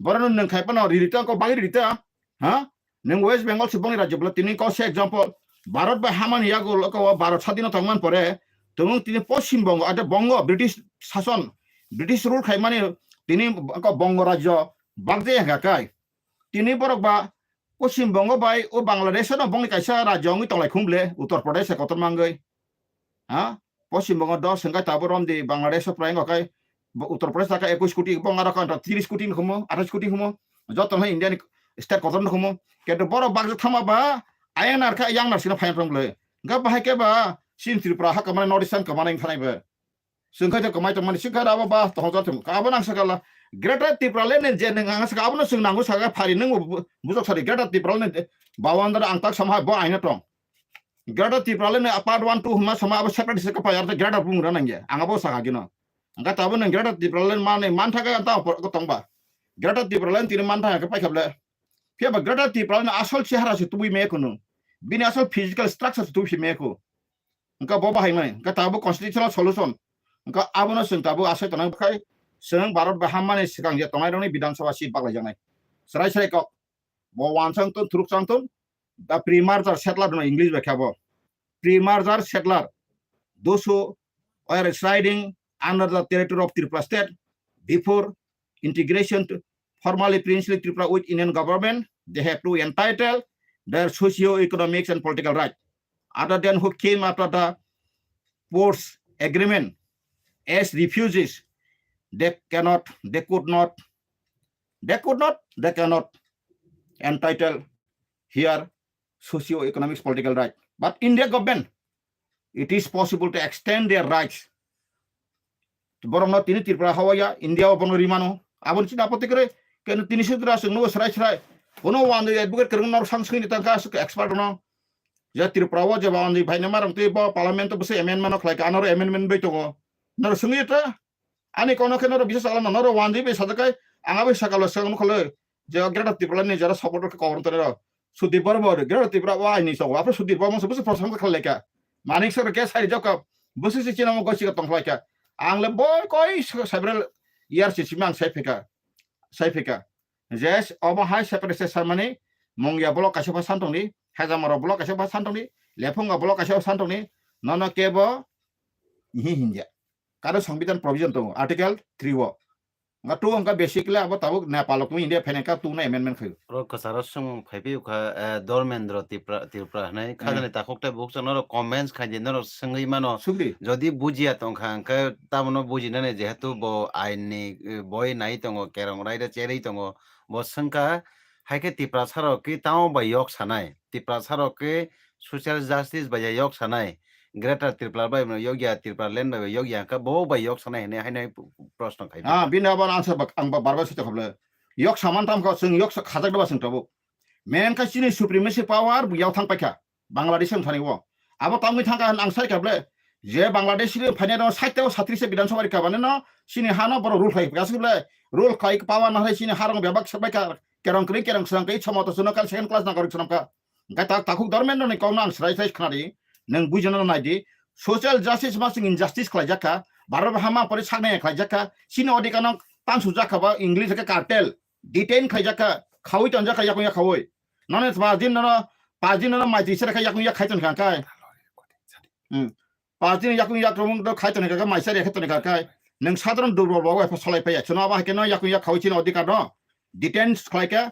Borokno nwng khai phano riri ta, kok bagwi riri ta, ha? Nwng West Bengal se bongni rajyo bwla tini kok se example, Bharat bai hamani yago lokho o Bharat sadino tongman pore, tongmung tini Poschim Bongo, ate Bongo, British sason, British rule khaimani tini kok Bongo rajyo bagje hwnkha kai. Tini borok ba Poschim Bongo bai o Bangladesh no bongni kaisa rajyo wngwi tonglai khum le, Uttar Pradesh se kotor mangwi. Ha? Poschim Bongo dos hwnkhe tabuk romdi Bangladesh o prai wngkha khe bo Uttar Pradesh taka ekush koti, bo aro kanta tris koti ni khumo, athais koti khumo, joto no India ni state kotor no khumo. Kintu borok bakjak thama ba I N R khe yang nar sino phayan rong le. Hwnkhe bahai khe ba chini Tripura ha kwmani North Eastern kwmani wngkha nai ba. Chwng khe kwmai tongmani chwng khe abo ba tongthok thung. Abo nang sakala Greater Tipraland ni je nwng ang saka abono chwng nango saka phari nwng bu-, bujok sari Greater Tipraland ni bawandar ang tak sama bo aina tong. Greater Tipraland ni part one, two hwnma sama abo separate se kapai, aro Greater Bumungra nangya. Ang abo saka gino. Ang ka tabo nang Greater Tipraland mane mantha ka ta por ko tongba. Greater Tipraland tini mantha ka pai khable. Phiya ba Greater Tipraland asol chehara se tubui me kono. Bini asol physical structure se tubui me ko. Ang ka bo bahai mani. Ang ka tabo constitutional solution. Ang ka abono sing tabo asai tonang khai. Sing Bharat ba hammani sikang je tongai roni Bidhan Sabha seat baklai janai. Serai serai kok. Bo wansang tun, thuruk sang tun. The pre-merger settler no English bai khe bo. Pre-merger settler. Those who were residing under the territory of Tripura state before integration to formally princely Tripura with Indian government, they have to entitle their socio-economics and political right. Other than who came after the ports agreement as refugees, they cannot, they could not, they could not, they cannot entitle here socio-economic political right. But India government, it is possible to extend their rights. Borok no tini Tripura hawaya, India o bono rimano. Aboni chini apotty kre, kenu tini sudra sung no srai srai. Kono wanjwi advocate kwrwng norok sang swngwi tangkha aswk expert no. Je Tripura o je wanjwi phaina marang twi bo parliament o bwswk amendment no khlaikha, anoro amendment bai tongo. Norok swngwi ta? Ani kono khe norok bisas alam norok wanjwi bai sajak kai, ang abai sakalo swng nukha le, je Greater Tripura ni jara supporter khe kok rwng tongo. Sudip Barma Greater Tripura o aini tongo, aphuru Sudip Barma se bwswk proshangsa khlaikha. Manik Saha khe sai jokha, bwswk se chini omo gosi tong khlaikha. Ang le boi koi several years se simi ang sai phika, sai phika. Je omo hai separate se samani, Mungya block kaisa pha santongni, Hejamaro block kaisa pha santongni, Lephunga block kaisa pha santongni, nono kebo hi hinja. Karo Songbidan provision tongo, Article three o. Nga tu wngkha basically abo tabuk Nepal o tong India phainai ka tungna amendment khayo. Oro kwcharo swngmung phaiphiyokha, eh, Dharmendra Tripura, Tripura hwnwi. Hmm. Khajani takhuk tei bukhukchano norok comments khaidi norok swngwi mano. Swngdi. Jodi bujiya tongkha hwnkhe tamono bujinani jehetu bo ain ni, eh, boi nai tongo, kerong raida cherwi tongo, bo swngkha, hai khe Tiprasa rok khe tamo bai yok sanai, Tiprasa rok khe social justice bai ya yok sanai, Greater Tripura bai no yok ya, Tripura land bai yok ya, hwnkhe bo bai yok sanai hinwi haino proshno khai. Ah, bini abo answer bak ang ba bar bar sui tongkha bwle. Yok saman tam kha, chwng yok sa-, khajak da ba chwng tabuk. Main kha chini supremacy power bu yao thang paikha Bangladesh wng thani o. Abo tamni thang kha ang sai kha bwle. Je Bangladesh ni phainai no sait o satris Bidhan Sabha rikha bani no chini ha no borok rule khai kha bwle. Rule khai power na hai chini ha rong bebak sabai kha. Kerong kri kerong srang kai chamo to suno kal second class na korok srang kha. Hingke ta-, takhuk Dharmendra ni kokno ang srai srai khna di, nwng buijana nai di, social justice ma chwng injustice khlai jak kha, Bharat hama pore saknai khlai jak kha, chini odhikar no tansuk jak kha ba English khe cartel, detain khlai jak kha, khaui ton jak kha yakung yak khaui. Noni pas din nono, pas din nono mai twi sera kha yakung yak khai ton kha kai. Hmm. Pas din yakung yak romung do khai ton kha, mai sera kha ton kha kai. Nwng sadharon durbol bo bai pha solai phai ya. Chwng abo hai khe no yakung yak khaui chini odhikar no. Detain khlai kha,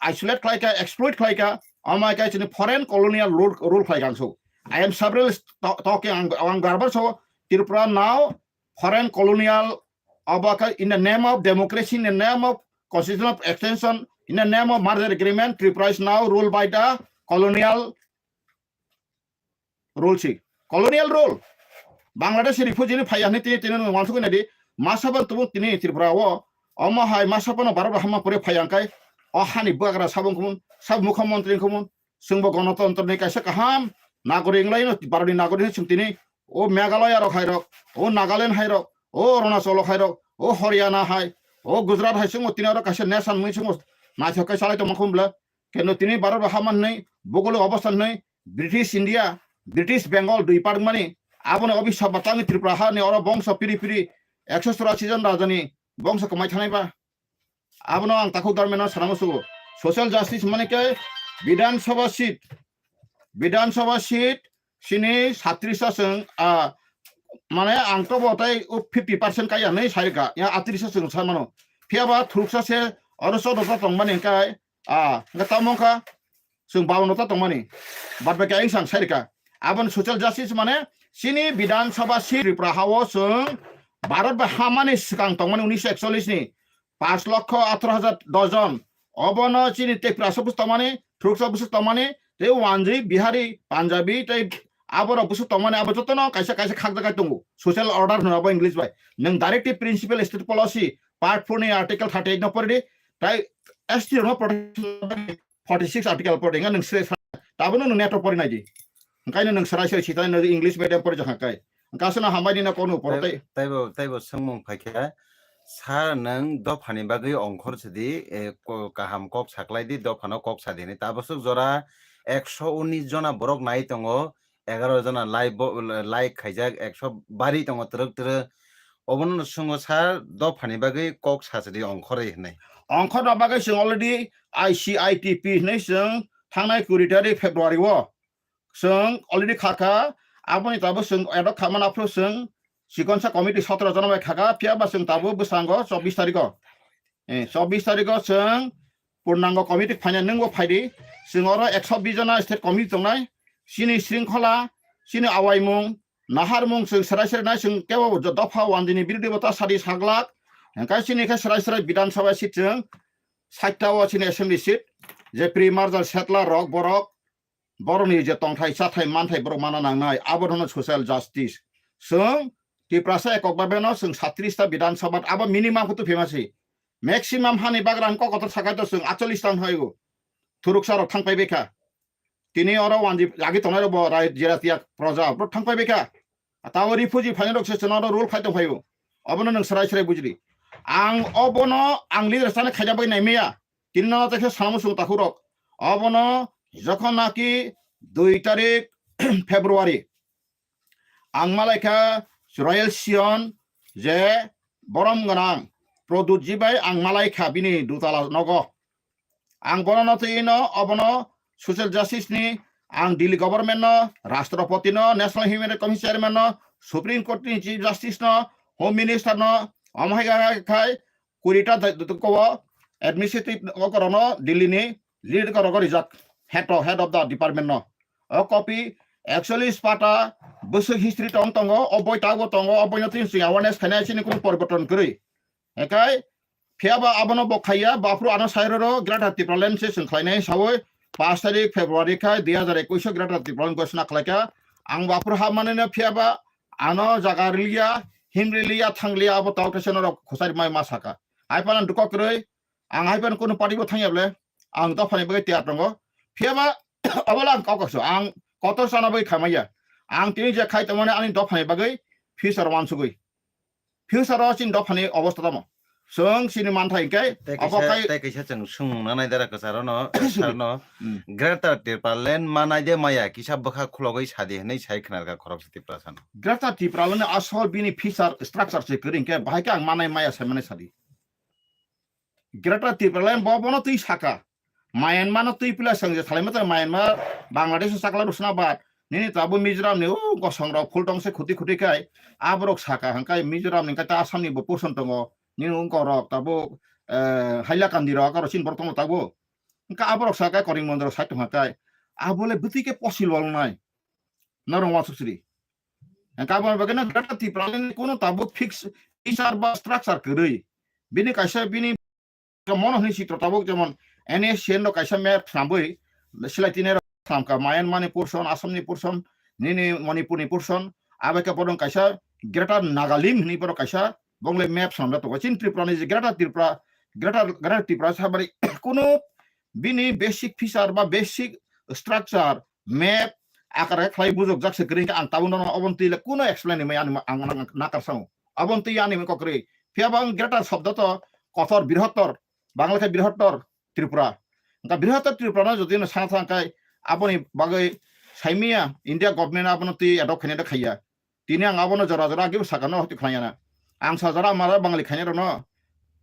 isolate khlai kha, exploit khlai kha, omo hai khe chini foreign colonial rule, rule khlai kha ang so. I am several to-, talking, ang, ang barbar so, Tripura now foreign colonial, abo khe in the name of democracy, in the name of constitutional extension, in the name of merger agreement, Tripura is now ruled by the colonial rule si. Colonial rule. Bangladesh refugee ni phaiya hwnwi tini, tini nwng uansukwi naidi. Masa bo tubuk tini Tripura o. Omo hai masa bono Bharat bo hamma pore phaiya hwnkhe o hani bwkra sabo wngkhumun, sabo mukhyamantri wngkhumun. Chwngbo gonotontro ni kaisa kaham nagorik wnglaino, Bharat ni nagorik hwnwi chwng tini o Meghalaya rok hai rok, o Nagaland hai rok, o Arunachal rok hai rok, o Haryana hai, o Gujarat hai chwngbo tini oro kaisa nation wngwi chwngbo naithok khe chalai tongma khum bwle. Keno tini Bharat bo hamma hwnwi, bogolo obostha hwnwi, British India, British Bengal dui part wngmani, abono obisap ba tangwi Tripura hani oro bongso piri piri ekso churasi jon rajani bongso kwmai thanai ba. Abono ang takhuk Dharmendra no sanama sugo. Social justice mani khe Bidhan Sabha seat, Bidhan Sabha seat chini satris ta chwng, ah, mane ang to bo tai o fifty percent kaya hwnwi sai rwkha, ya atris ta chwng sai mano. Phiya ba thuruksa se oro choddo ta tongmani hwnkhe, ah, hwnkhe tamo wngkha chwng bawanno ta tongmani. Bad baki ayang sang sai rwkha. Aboni social justice mane chini Bidhan Sabha seat Tripura ha o chwng Bharat bai hamani swkang tongmani unisho ekchollish ni paanch lokho atharo hajar dos jon. Obono chini Tiprasa bwswk tongmani, thuruksa bwswk tongmani, tei wanjwi, Bihari, Punjabi, tei aborok bwswk tongmani, abo jotono kaisa kaisa khakjagai tongo. Social order hwno abo English bai. Nwng directive principle state policy part four ni article thirty eight no pori di, tei S T rokno protection forty six article pori di, nwng se, tabukno nwng net o pori nai di. Hwnkhe nwng swrai swrai sitani no English medium pori jakha kai. Hwnkhe aswkno hambai nino kono poro tei, tei. Taibo, taibo swngmung phaikha, sir, nwng dophani bagwi ongkhor sidi, eh, ko-, kaham kok saklai di, dophano kok sa di hinwi. Tabaswk jora ekso unis jona borok nai tongo, egaro jona like bo, like khaijak, ekso bari tongo twrwk twrwk. Obono no swngwi, sir, dophani bagwi kok sa sidi ongkhorwi hinwi. Ongkhorna bagwi chwng already I C I T P hinwi chwng thangnai kuri tarik February o. Chwng already kha kha, aboni tabuk chwng adok kha mano, aphuru chwng chikonsa committee sotro jona bai kha kha, phiya ba chwng tabuk bwskango chobbish tarikho. Eh, chobbish tarikho chwng purnango committee phainai nwngbo phaidi. Chwng oro ekso bish jona state committee tongnai. Chini shringkhola, chini awaimung, naharmung chwng serai serai nai, chwng kebo dopha one dini birodhi bo ta sadi saglak. Hwnkhe chini khe serai serai Bidhan Sabha seat chwng sait ta o chini assembly seat, je pre-merger settler rok borok, borokni je tongthai, chathai, manthai borok mana nangnai, abo hwno social justice. Chwng Tiprasa ekok bai beno chwng satris ta Bidhan Sabha, abo minimum khe tubui phaima se. Maximum hani bagrang kok kotor sakai to chwng atchollish ta wng hai o. thuruksa rok thang pai bai kha. Tini oro wanji agi tongnai rok bo rai jera tiya proja rok thang pai bai kha. Tabo refugee phainai rok se chwng oro rule khai tong phaio. Obono nwng srai srai bujidi. Ang obono ang leader sani khaina bai nai maya. Tini no tekhe sanamo sung takhuk rok. Obono jokhon naki dui tarik February ang malaikha Royal Sion je borom gwnang Produtji bai ang malaikha bini dutala nogo. Ang bono twi no obono social justice ni ang Delhi government no, Rashtrapati no, National Human Rights Commission chairman no, Supreme Court ni Chief Justice no, Home Minister no, omo hai khai kurita da-, da-, ko administrative okoro no Delhi ni lead koro ko rijak head of, head of the department no. O copy actually spata bwswk history tong tongo, o boi tago tongo, o boi no twi chwng awareness khainai chini kunu poriborton kwrwi. Ekai, phiya ba abono bo khaiya, baphuru ano sai roro, Greater Tipraland se chwng khlainai saui, pash tarik February khai dui hazar ekwis o Greater Tipraland ghosna khlaikha. Ang baphuru ha manwi no phiya ba ano jaga riliya, him riliya, thangliya, abo tao kaisa norok khosari mai ma saka. Hai phano duko kwrwi, ang hai phano kunu party bo thangya bole, ang dophani bagwi tiyar tongo. Phiya ba, abo le ang kok kaso, ang kotor sana bagwi khamaiya. Ang tini je khai tongmani ani dophani bagwi future wansugwi. Future o chini dophani obostha tamo? Chwng chini manthai hinkhe tei abo kaisa, khai tei kaisa chwng swngmung nanai dara kwcharo no, sir no, Hmm. Greater Tipraland manai de maya kisa bwkha khulogwi sadi hwnwi sai khwnarkha khoroksa Tiprasa no. Greater Tipraland ni asol bini future structure se kwrwi hinkhe bahai khe ang manai maya sai manai sadi. Greater Tipraland bo bono twi saka. Myanmar no twi pila sengje salai mata Myanmar, Bangladesh sakla rusna bad. Nini tabo Mizoram ni o gosong rok phul tong se khuti khuti kai. Aborok saka hangkai Mizoram ni kai ta Assam ni bo portion tongo. Nini ungko rok tabo, eh, Hailakandi rok aro chin borok tongo tabo. Hingka aborok saka Koring Mondro sai tong hangkai. Abole bwtwi ke possible nai. Norong wansuk siri. Hingka aboni bagwi no Greater Tipraland ni kuno tabo fix feature ba structure kwrwi. Bini kaisa bini mono hwnwi sitro tabuk jemon N S C N no kaisa map swnamwi silai tini rok swnamkha Myanmar ni portion, Assam ni portion, nini Manipur ni portion, abai khe bono kaisa Greater Nagalim hwnwi bono kaisa bongle map swnamjak tongo. Chini Tripura ni je Greater Tripura, Greater, Greater Tripura sabari kuno bini basic feature ba basic structure map akar khe khlai bujokjak se kwrwi hwnkhe ang tabuk nono oboni twi le kuno explain ni mai ani ang, ang, ang nakar sango. Oboni twi ani mai kok kwrwi. Phiya bo ang greater shobdo to kotor, brihottor, Bangla khe brihottor Tripura. Hwnkha brihottor Tripura no jodi no sana thang khai aboni bagwi saimiya India government abono twi adopt khainai da khaiya. Tini ang abono jora jora agi sakano hoti khlaiyana. Ang sajara mara Bangali khainai rokno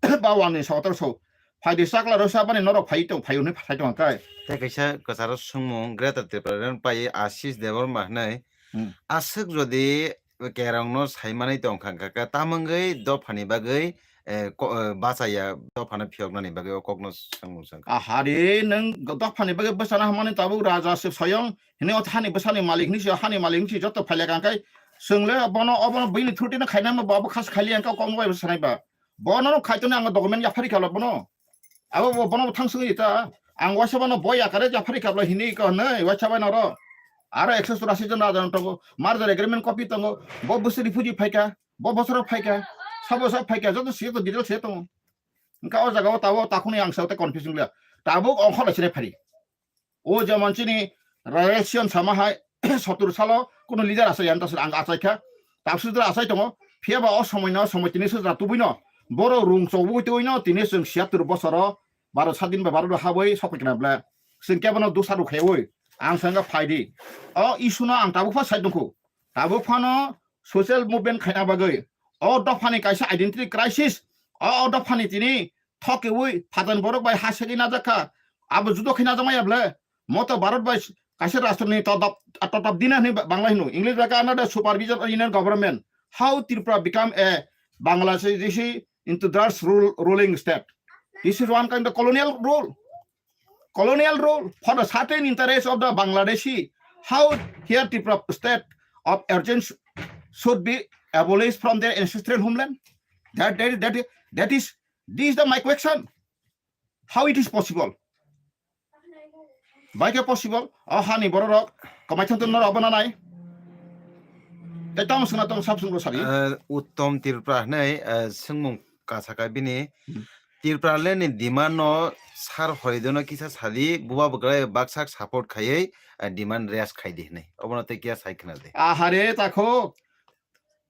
ba wani sotor so. Phaidi sakla rok sa bani norok phai tong, phai hwnwi phai tong kai. Tei kaisa kwcharo swngmung Greater Tipraland pai Ashish Debbarma hwnwi. Hmm. Aswk jodi kerongno saimanwi tongkha, hwnkha khe tamungwi dophani bagwi, eh, ko-, eh, bachaya dophano phiyoknani bagwi o kokno swngmung swngkha. Ahari nwng dophani bagwi bwsana hwnmani tabuk raja se soyong hwnwi o hani bwsani malik hwnwi se, hani malik hwnwi se joto phailekha, hwnkhe chwng le bono, obono buini thurti no khainai ma bo, abo khas khaili hwnkhe kokno bai bwsanai ba. Bono no khaitoni ang document yaphari kha bono. Abo bo, bono bo thang swngwi ta. Ang waisa bono boi yakare yaphari kha hinwi ko hwnwi waisa bai noro. Aro ekso churasi jon raja tongo. Merger agreement copy tongo. Bo bwswk refugee phaikha. Bo bosoro phaikha. Sabo sa phaikha. Joto siya to detail se tongo. Hwnkha o jaga o tabo takhunwi ang sa te confusing le. Tabuk ongkho lai sire phari. O jemon chini Rayasian sama hai sotur salo kuno leader achai yan tasir ang achai kha. Tapsudra achai tongo. Phiya ba o somoi no somoi tini sudra tubui no. Boro rung chobui tubui no tini chwng siyattur bosoro baro sadin ba baro haboi sokoi kna ble. Chwng kebo no dusa rukhe oi. Ang sanga phaidi. O issue no ang tabuk pha sai tongkhu. Tabuk phano social movement khaina bagwi. O dophani kaisa identity crisis. O, o dophani tini thokiwi phaton borok bai ha segwi najak kha. Abo judo khe najak maya ble. Moto Bharat bai kaisa rashtra ni totap, totap dina hwnwi ba-, Bangla hino. English bai khe under the supervision of Union Government. How Tripura become a Bangladeshi into the rule, ruling state? This is one kind of colonial rule. Colonial rule for the certain interest of the Bangladeshi. How here Tripura state of origin sh-, should be abolished from their ancestral homeland? That, that, that, that is, this is the my question. How it is possible? Bai khe possible? O hani bororok kwmai thang tong norok abono nai. Tei tamo swngna tong sab swngbo sari. Eh, Uttom Tripura hwnwi, eh, swngmung kasaka bini. Hmm. Tipraland ni demand no sir Horidono kisa sadi, buba bwkrai baksak support khaiwi, ah, demand raise khaidi hinwi. Obono tei kiya sai khna de. Ahare takhuk.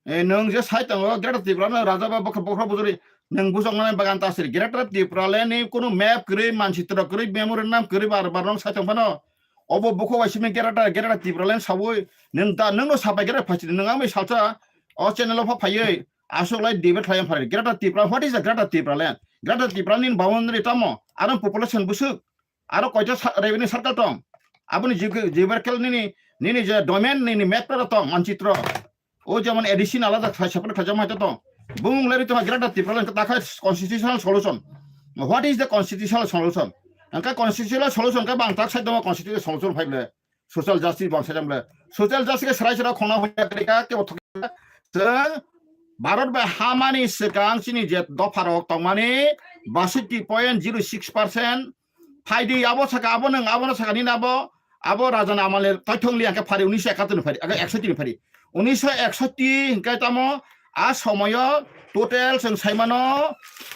E, nwng je sai tongo, Greater Tipraland no raja ba bokhro, bokhro bujuri, nwng bujoknani bagan ta siri. Greater Tipraland ni kunu map kwrwi, manchitro kwrwi, memorandum kwrwi bar bar nwng sai tong phano. Obo bukhuk bai simi Greater, Greater Tipraland sawi, nwng da, nwng no sapai Greater phai siri, nwng ang bai salsa, o channel o pha phaiwi, aswk lai debate khlai phari. Greater Tipraland, what is the Greater Tipraland? Greater Tipraland ni boundary tamo, aro population bwswk, aro koita sa-, revenue circle tong, aboni ge-, geographical nini, nini je domain nini map tong, manchitro. O jemon A D C ni alada khlai separate khlaijak hai tong. Bumung leri tong Greater Tipraland ta khai constitutional solution. What is the constitutional solution? Ang khe constitutional solution khe bang tak sai tong constitutional solution phai le. Social justice bang sai le. Social justice khe serai serai khona hoya kri ka ke thok. Bharat bai hamani swkang chini je dopha rok tongmani baswk point zero six percent phaidi abo saka abo nwng abono saka nini abo abo raja ni amal ni toithong li hwnkhe phari unisho ekatur ni phari aga ekshoti ni phari unisho ekshoti hwnkhe tamo a somoyo total chwng saimano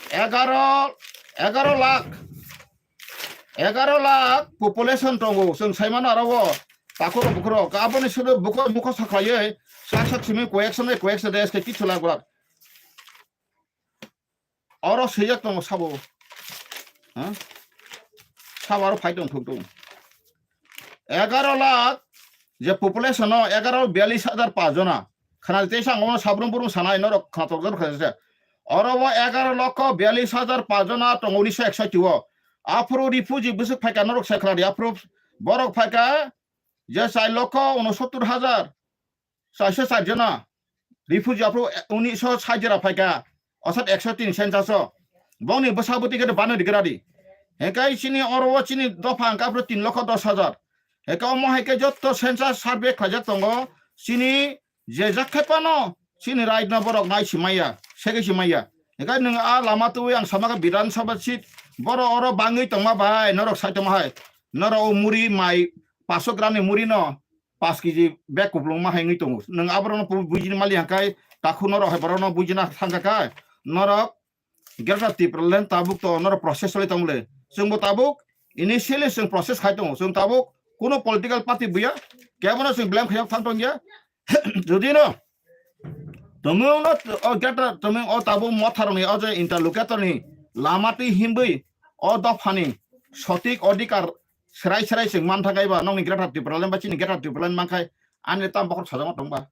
egaro egaro lakh egaro lakh population tongo chwng saimano aro o takhuk rok bukhuk rok aboni sodo bukhuk mukho sakhlaiwi sak sak simi koyeksa bai koyeksa desh khe kichu lakh lakh. Oro swijak tongo sabo. Ha? Sabo aro phai tong thuk tong. Egaro lakh je population no egaro biyalish hajar pa jona. Khana tei sa ngono sabrum burum sanai norok khana tok jor khaja se. Oro bo egaro lokho biyalish hajar pa jona tongo unisho ekshoti o. Aphuru refugee bwswk phaika norok se khana di aphuru borok phaika je char lokho unosottor hajar. Chairso char jona refugee aphuru unisho sait jora phaika, osat ekso tin census o. Bongni bwsa bwtwi khe bano digra di. Hekai chini oro o chini dopha hwnkha aphuru tin lokho dos hajar. Hekai omo hai khe jotto census survey khlaijak tongo. Chini je jak khai phano chini right no borok nai si maya, segwi si maya. Hekai nwng a lama twiwi ang sama khe Bidhan Sabha seat boro oro bangwi tongma bai norok sai tongma hai. Norok o muri mai paso gram ni muri no paanch kg bag kupulung ma hai wngwi tongo. Nwng aborokno bu-, bujini mali hwnkhe takhuk norok hai borokno bujina thangkha khe norok Greater Tipraland tabuk to norok process choli tongmole. Chwngbo tabuk initially chwng process khai tongo. Chwng tabuk kuno political party buya, kebono chwng blame khaiyok thang tongya. Jodi no Tumung no o Greater Tumung o tabuk motharokni o je interlocutor ni lama twi himbwi o dophani sotik odhikar serai serai chwng man thangkaiba nokni Greater Tipraland ba chini Greater Tipraland mankhai ani tam bokhor sajama tongba.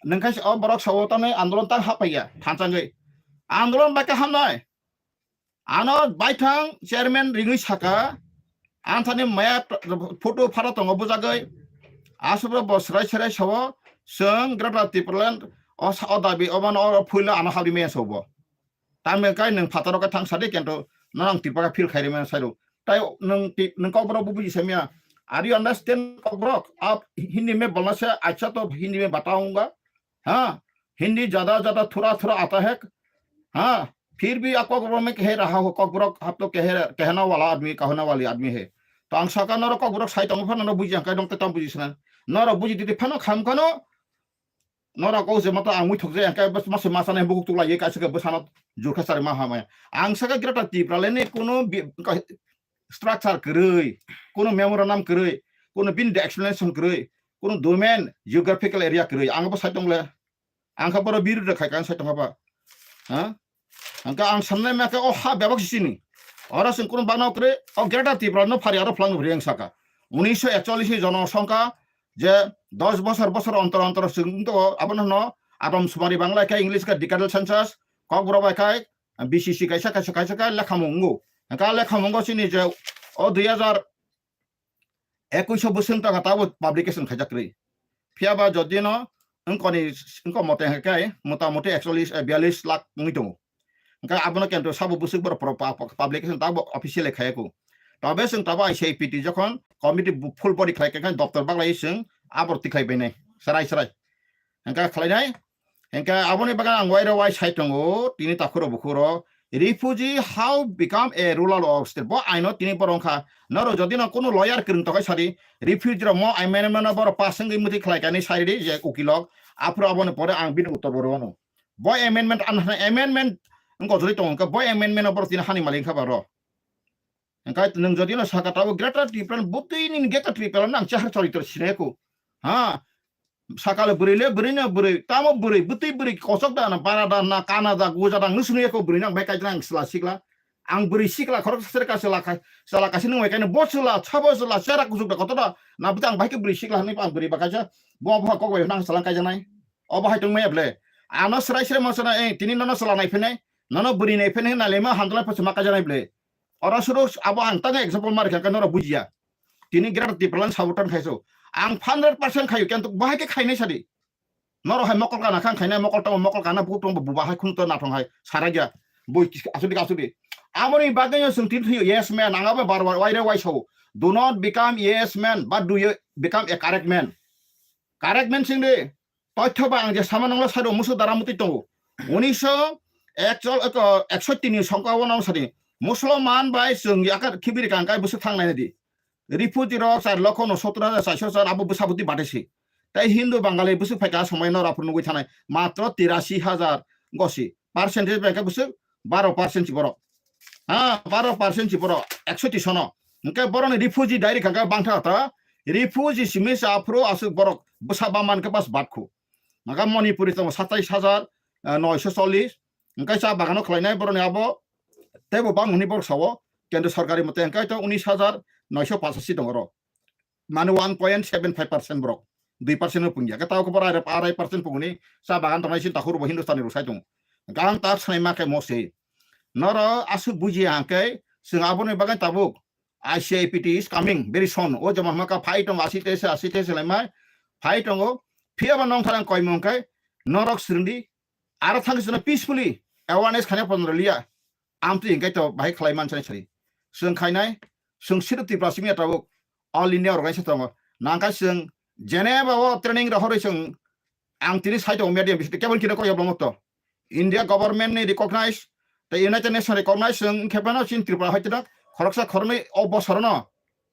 Nungkhai o borok sao tamni andolon tang hapaiya thanchangwi. Andolon bai kahamnai. Ano baithang chairman ringwi saka, ang thani maya photo phara tongo bujagwi. Aswkbo bo serai serai sao, chwng Greater Tipraland o sa-, o dabi, o mano o phuilo ano habri maya sao bo. Tamni kai nwng phataro khe thang sadi, kento norok Tripura feel khairwi maya sairo. Tai nwng ti-, nwng kokborok bo buji samya. Are you understand kokborok? Aap Hindi mein bolna se acha to Hindi mein bataunga. हाँ, हिंदी ज्यादा ज्यादा थोड़ा थोड़ा आता है। हाँ, फिर भी आपको अगर मैं कह रहा हूँ, ककबरक आप तो कह, कहने वाला आदमी, कहने वाली आदमी है। To ang saka norok kokborok sai tongo phano norok buji ang kai nong tai tamo buji sana. Norok buji titi phano kham khano. Norok o je mato ang muithok je ang kai bas mas mas ane bukuk tukla ye kaisa ke bwsano jurkha sari ma hamaya. Ang saka Greater Tipraland ni kuno bi-, ka-, structure kwrwi, kuno memorandum kwrwi, kuno bini de explanation kwrwi, kuno domain geographical area kwrwi. Ang bo sai tongle. Ang kha borok biru rok khai kang sai tongkha ba. Ha? Ang kha ang sanai ma khe o ha bebak sini. Oro sing kuno bangna kre o Greater Tripura no phari aro phlang bri ang saka. Unisho ekchollish ni jono songkha je dos bosor bosor ontor ontor sing to abono no Adam Sumari Bangla khe English khe decadal census kokborok bai khai B C C kaisa kaisa kaisa khe lekha mungo. Ang kha lekha mungo sini je o dui hajar ekuish bwswng taka tabuk publication khaijak kwrwi. Phiya ba jodi no wngkoni wngkok mote hwnkhe motamoti ekchollish, eh, biyallish lakh wngwi tongo. Hwnkhe abono kento sabo bwswk borok pro-, pa-, pa-, publication tabuk officially khaiya kho. Tobe chwng tabuk I C I P T jokhon committee bu-, full body khlai khe doptor baglai chwng abor tikhlai bainai. Serai serai. Hingke khlainai, hingke aboni bagwi ang wairo wai sai tongo, tini takhuro bukhuro, refugee how become a ruler of state. Bo aino tini borok wngkha, norok jodi no kunu lawyer kwrwng tokai sadi, refugee rok mo amendment no borok pass wngwi mwtwi khlai kani sai ridi je ukilok, aphuru aboni pore ang bini uttor bo rwno. Bo amendment, an-, amendment wng gojorwi tongo, hwnkhe bo amendment o borok tini hani malik wngkha ba rw. Hwnkhe nwng jodi no saka tabuk Greater Tipraland bwtwi nini Greater Tipraland no ang chahar choritor sinai kho. Ha, sakale bwrwi le bwrwi no bwrwi, tamo bwrwi, bwtwi bwrwi kosok da na, bara da na, kana da, goja da, nung swnwi kho bwrwi no ang bai kaijana ang sla sikla. Ang bwrwi sikla khorok sere ka sla ka, sla kasi nung bai kaino bo sla, chabo sla, chera kusuk da koto da. Na bwtwi ang bai khe bwrwi sikla hinwi ang bwrwi ba kaisa. Bo bo kok bai nang sla kaijanai. Obo hai tong maya ble. Ano srai srai mo sana, eh, tini nono sla nai phinai. Nono bwrwi nai phinai na lema handla pha sma kaijanai ble. Oro suru abo ang tang example mar kha norok bujiya. Tini Greater Tipraland sabotan khaiso. Ang hundred percent khayo, kintu bahai ke khainai sadi. Norok hai mokol kana khang khainai, mokol tamo mokol kana bu tong bu bahai khun to nathong hai saraja. Bui asudi asudi. Amoni bagwi yo sung tin thiyo, yes man, ang abo bar bar waire wai sao. Do not become yes man, but do you become a correct man? Correct man sing de. Toitho ba ang je sama nangla sado musu dara muti tongo. Unisho ekchol, eko, eksotti ni songka o nang sadi. Musulman bai chwng yakar khibiri kang kai busu thang nai di. Refugee rok char lokho no sottor hajar chairso jan abo bwsa bwtwi bate si. Tai Hindu Bangali bwswk phaikha somoi no raphuru nugwi thanai matro tirasi hajar gosi. Percentage bai khe bwswk baro percent si borok. Ha, baro percent si borok, ekso tisono. Hwnkhe borokni refugee direct hwnkhe bangtha ta. Refugee simi sa aphuru aswk borok bwsa bama hwnkhe bas batkhu. Hwnkhe Manipuri tongo satais hajar, eh, noisho chollish. Hwnkhe cha bagano khlainai borokni abo teibo bang hwnwi borok sao, kendro sorkari mote hwnkhe to unis hajar noisho pachashi tongo oro. Mane one point seven five percent borok, dui percent no pungya. Khe tao khe borok arai, arai percent pungni cha bagan tongnai sin takhur bo Hindustani rok sai tongo. Gang tak sanai ma khe mo se. Noro aswk buji hwnkhe chwng aboni bagwi tabuk I C I P T is coming very soon. O joma hwnkha phai tongo, asi tese, asi tese laimai phai tongo. Phiya ba nong tharang koimung khe norok swrwngdi. Aro thangwi chwngno peacefully awareness khaina pondro liya. Amtwi hwnkhe to bahai khlai mansani sari. Chwng khainai, chwng siro Tripura simi tabuk all India organization tongo. Nangkha chwng Geneva o training rohorwi chwng ang tini sai tongo media bisingtwi kebon kino kok yablongo to. India government ni recognize, tei United Nation recognize chwng wngkhe phano chini Tripura hai tino khoroksa khoroknwi o bosorono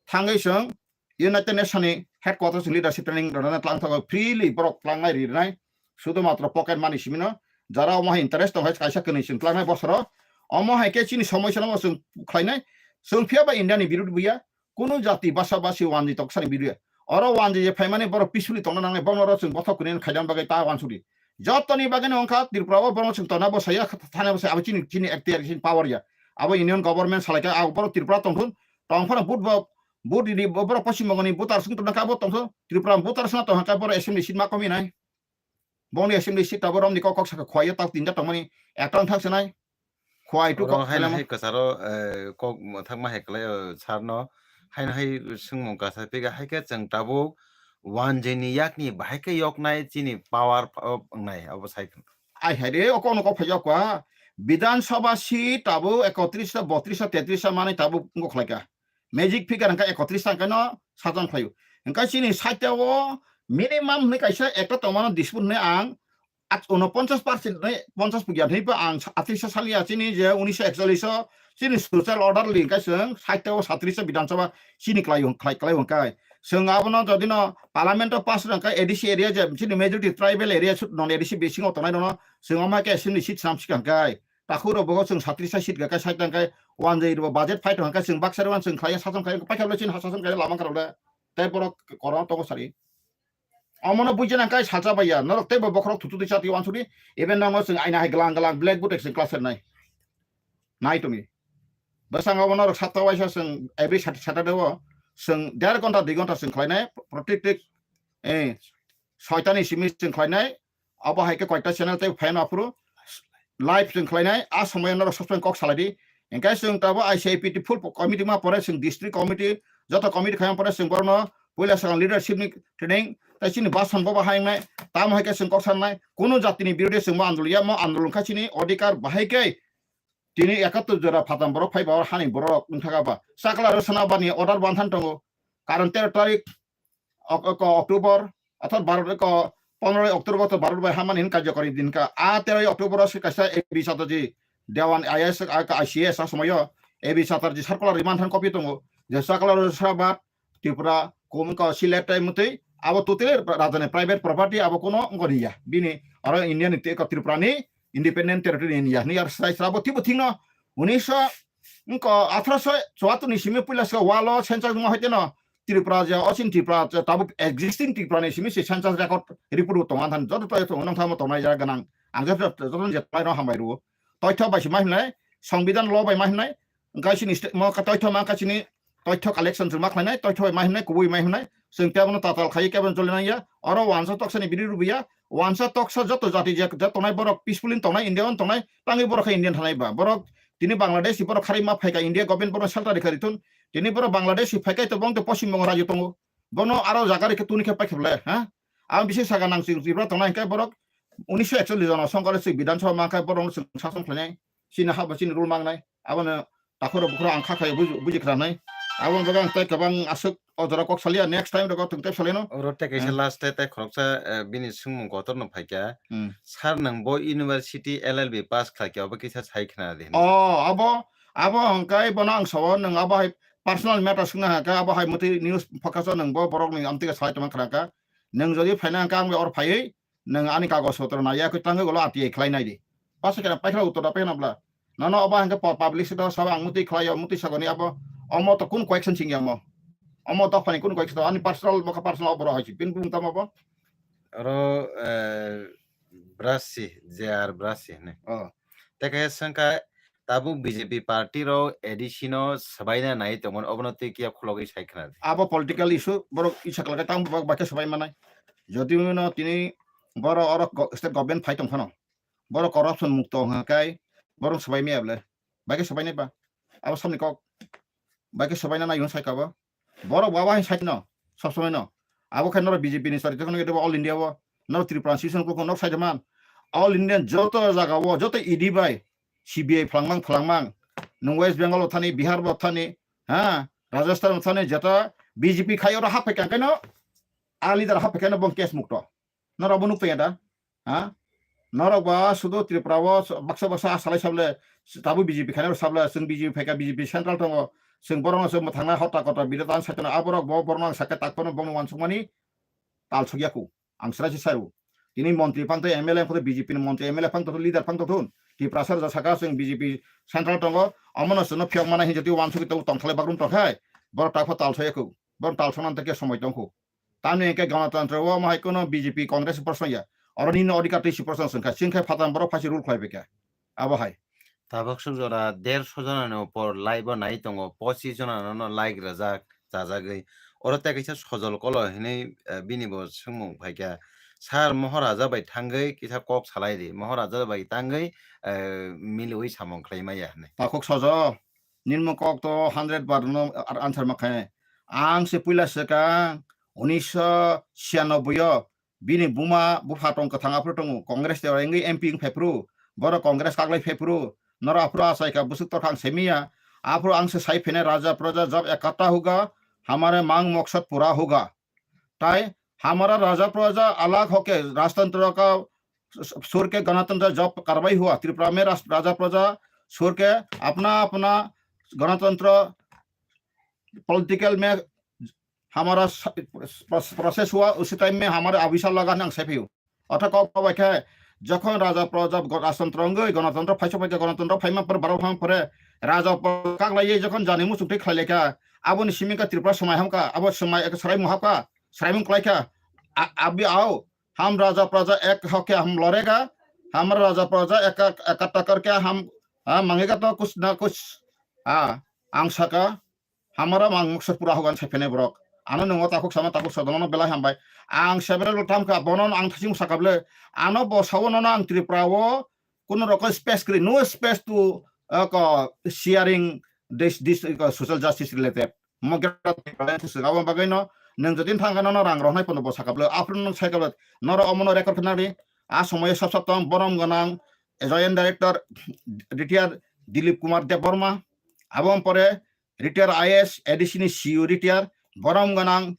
thangwi chwng United Nation ni headquarters ni leadership training rwna tlang thago freely borok tlangnai rinai. Sudo matro pocket money simino jara omo hai interest tong hai kaisa kwnwi chwng tlangnai bosoro. Omo hai khe chini somoi sono chwng khlainai. Chwng phiya ba India ni birud buya. Kunu jati basa basi wanjwi tong sani bidiya. Oro wanjwi je phaimani borok peacefully tongna nangnai, bono oro chwng bothok kwnwi khaidam bagwi ta wansukdi. Jotoni bagwi no wngkha Tripura o borok chwng tongna bo saya, thana bo saya, abo chini, chini ekhtiar, chini power ya. Abo union government salaikha, abo borok Tripura tongthun, tongphano vote bo, vote ridi, bo-, borok Poschim Bongo ni voters wng tongkha, abo tongthun, Tripura voters no tongkha, borok assembly seat ma komi nai. Bongni assembly seat tabuk romni kok kok saka khwlaiyo tak tinta tongmani ekta wng thang sanai. Khwlai tu oro kok haino khailamo. Hai kwcharo, eh, kok thangma hai kwlai, eh, sarno haino hai swngmung kwsa twiga hai khe chwng tabuk wanjwini yakni bahai khe yoknai chini power, oh, wngnai abo sai. Ai hai re, o kokno kok phaijak kha. Bidhan Sabha seat tabuk ekotris ta, botris ta, tetris ta manwi tabuk wngkha khlaikha. Magic figure hwnkha ekotris ta hwnkhe no sajon khlaio. Hwnkhe chini side o minimum hwnwi kaisa ekta tongmano dispute hwnwi ang at-, unoponchas percent hwnwi, ponchas pugya hwnwi bo ang sa-, atris sa salia chini je unisho ekchollish o chini social order li hwnkhe chwng side o satris o Bidhan Sabha chini khlai hwn-, khlai, khlai hwnkhe. Chwng abono jodi no parliament o pass rw hwnkhe A D C area je chini majority tribal area sut non A D C bisingo tongnai rwno chwng omo hai khe assembly seat snam sikha hwnkhe. Takhuk rok bo chwng satris ta seat ga kai sai tang kai wanjwi rw budget fight hwnkhe chwng baksa rw chwng khlai sason khlai paikha le chini ha sason khlai lama kharok le tei borok koron tongo sari. Omono buijana kai salsa baiya norok tei bo bokhorok thutu twi chati wansukdi even nangno chwng aina hai glang glang black board chwng class nai nai tongni. Bwskango bo norok satta waisa chwng every Sat-, Saturday o chwng der ghonta dui ghonta chwng khlainai protiktik, eh, soitani simi chwng khlainai. Abo hai khe koita channel tei phaino aphuru live chwng khlainai, a somoyo norok sob somoi kok salai di. Hwnkhe chwng tabuk I C I P T full committee ma pore chwng district committee, joto committee khaiyang pore chwng borokno puila swkang leadership ni training, tei chini bason bo bahai wngnai, tamo hai khe chwng kok sanai, kunu jatini birodhe chwng bo andolon ya, mo andolon kha chini odhikar bahai khe tini ekattor jora phatam borok phai ba hani borok wngthaka ba. Chakla rwsana bani order banthan tongo, karon tero tarik ok-, ok-, October, athar baro ko pondroi October to baro bai hamani hin karjokari din ka. A teroi October o se kaisa A B Chatterjee Dewan I A S, a, I C S a somoyo A B Chatterjee circular riman than copy tongo. Je circular o sabab Tripura kum ko Sylhet tai mutui abo totally rajani private property abo kono ngori ya. Bini aro India ni te ko Tripura ni independent territory ni ya hwnwi ar sai sra bo thibo thikno unisho wngkha athroso chuatur ni simi puila se walo census wngma hoite no Tripura je o chini Tripura je tabuk existing Tripura ni simi se census record report bo tongo, ang thani joto twi tongo, nang thamo tongnai jaga ganang. Ang joto, joto je twi no hambai rwo. Toitho bai se ma himnai, Songbidan law bai ma himnai, wngkha chini state mo ka toitho ma wngkha chini toitho collection chwng ma khlainai, toitho bai ma himnai, kubui ma himnai, chwng tei abono tatal khaiwi kebo choli nang ya. Oro wansa toksa ni biri rubuya, wansa toksa joto jati je, je tongnai borok peacefully tongnai, India o tongnai, tangwi borok khe Indian thanai ba. Borok tini Bangladesh borok kharwi ma phaika, India government borok shelter rikha rithun. Tini borok Bangladesh phaika to bong to Poschim Bongo rajyo tongo. Bono aro jaga rikhe tuni khe paikhe bole, ha? Ang bisi saka nang chwng Tripura tongnai hwnkhe borok unisho ekchollish jona songkar chwng Bidhan Sabha mankha borok chwng sason khlainai. Chini ha bo chini rule mangnai. Abono takhoro bukhoro ang kha khai buji, buji khranai. Aboni bagwi ang tei kwbang aswk o jora kok salia, next time rogo tong tei salino. Oro tei kaisa Hmm. last tei tei khoroksa, eh, bini swngmung kotor no phaikha. Hmm. Sir, nwng bo university L L B pass khlaikha, obo kisa sai khna di hinwi. Oh, abo, abo hwnkhe bono ang sao, nwng abo hai personal matter swngna hwnkhe, abo hai mutwi news focus o nwng bo borok ni amtwi salai tongma khna kha. Nwng jodi phaina hwnkhe ang bai or phaiwi, nwng ani kagoj potro naiya khe tangwi ulo R T I khlai nai di. Basa khe paikha uttor da paikha bla. Nono obo hwnkhe pu-, public sector sabo ang mutwi khlai o, mutwi sagoni abo. Omo to kun question singya mo. Omo dophani kun question ani personal bokha personal oboro hai si. Pin bung tamo bo. Oro, eh, Brasi, J R Brasi hwnwi. Oh. Tei khe swngkha tabuk B J P party rok A D C no swbaina nai tongmani obono tei kiya khulogwi sai khna di. Abo political issue, borok isa khlai tang bak bakhe swbai manai. Jodi no tini borok oro go-, state government phai tong phano. Borok corruption mukto hwnkha kai, borok swbai maya bole. Bakhe swbai nai ba. Abo samni kok. Bakhe swbaina nai yun sai kabo. Borok baba hai sai no, sob somoi no. Abo khe norok B J P ni chari tongno all India o. Norok Tripura sison kok norok sai man. All India joto jaga o, joto E D bai C B I phlangmang phlangmang. Nwng West Bengal o thani, Bihar bo thani, ha, Rajasthan o thani jeta B J P khai oro haphaikha keno. A leader haphaikha no bong case mukto. Norok bo nuk tongya da? Ha? Norok ba sudu Tripura o baksa baksa a salai sable, tabuk B J P khainai sable, chwng B J P phaikha, B J P central tongo, chwng borokno chwng mwthangna hota kota birat ang saitona aborok bo borokno ang sakhe tak phano bongni uansukmani tal sokya ku. Ang srai se sai rw. Tini montri phang tei M L A phang tei B J P ni montri M L A phang tongthun, leader phang tongthun. Tiprasa rwja saka chwng B J P central tongo, omono chwngno phiyok mana hinjati uansugwi tongo tongthalai bakrum tongkhai, borok tak pho tal sokya ku. Borok tal sokna tei khe somoi tongkhu. Tamni hwnkhe Ganatantro o omo hai kheno B J P Congress ni proshno ya. Oro nini odhikar twi si proshno swngkha. Chwngkhe phatang borok phaisi rule khlai baikha. Abo hai. Tabuk swk jora dersho jona ni upor live o nai tongo, pochis jona no like rwjak, chajagwi. Oro tei kaisa Sojol Kolo hinwi, eh, bini bo swngmung phaikha. Sir, Moharaja bai thangwi kisa kok salai di. Moharaja bai tangwi, eh, miliwi samung khlai maya hinwi. Takhuk Sojol, nini mung kok to hundred bar no ar answer ma khe. Ang se puila swkang unisho chhiyanoboi o bini buma bupha tong kwthang aphuru tongo, Congress de wngwi M P wng phaiphuru, borok Congress kaklai phaiphuru, norok aphuru achaikha bwswk torkha ang semiya, aphuru ang se sai phene raja praja jab ekatta hoga, hamare mang maksad pura hoga. Tai hamara raja praja alag hoke rajtantro ka sur ke ganatantra jab karwai hua, Tripura mein ras-, raja praja sur ke apna apna ganatantra political mein hamara sa-, pros-, process hua, usi time mein hamare abhisar laga nang sai phiyo. Otha kok bai khe, jokhon raja praja go-, rajtantro wngwi, ganatantro phaiso phaikhe, ganatantro phaima pore, baro phang pore, raja praja kaklaiwi jokhon jani muchung twi khlai laikha, aboni simi kha Tripura swmai hamkha, abo swmai ekha swraimung hapkha, swraimung klaikha, a-, abi ao, ham raja praja ek hoke ham lorega, ham raja praja eka-, ekatta karke ham, ha, mangega to kuch na kuch, ha, ang saka, Hamara mang moksa pura hogan sai phene borok. Ano nungo takhuk sama takhuk sodono belai hambai. Ang several tam kha bono ang thasing sakable. Ano bo sawo nono ang Tripura o kuno rokoi space kri, no space to, uh, ko sharing this, this, uh, social justice related. Mo gra abo bagwi no nung jodi thang kha nono rang rohnai pono bo sakable. Aphuru nung sai kable. Noro omono record khna ri. A somoyo sab sab tong borom ganang joint director retired Dilip Kumar Debbarma. Abo pore retired I A S, A D C ni C E O retired, borom ganang,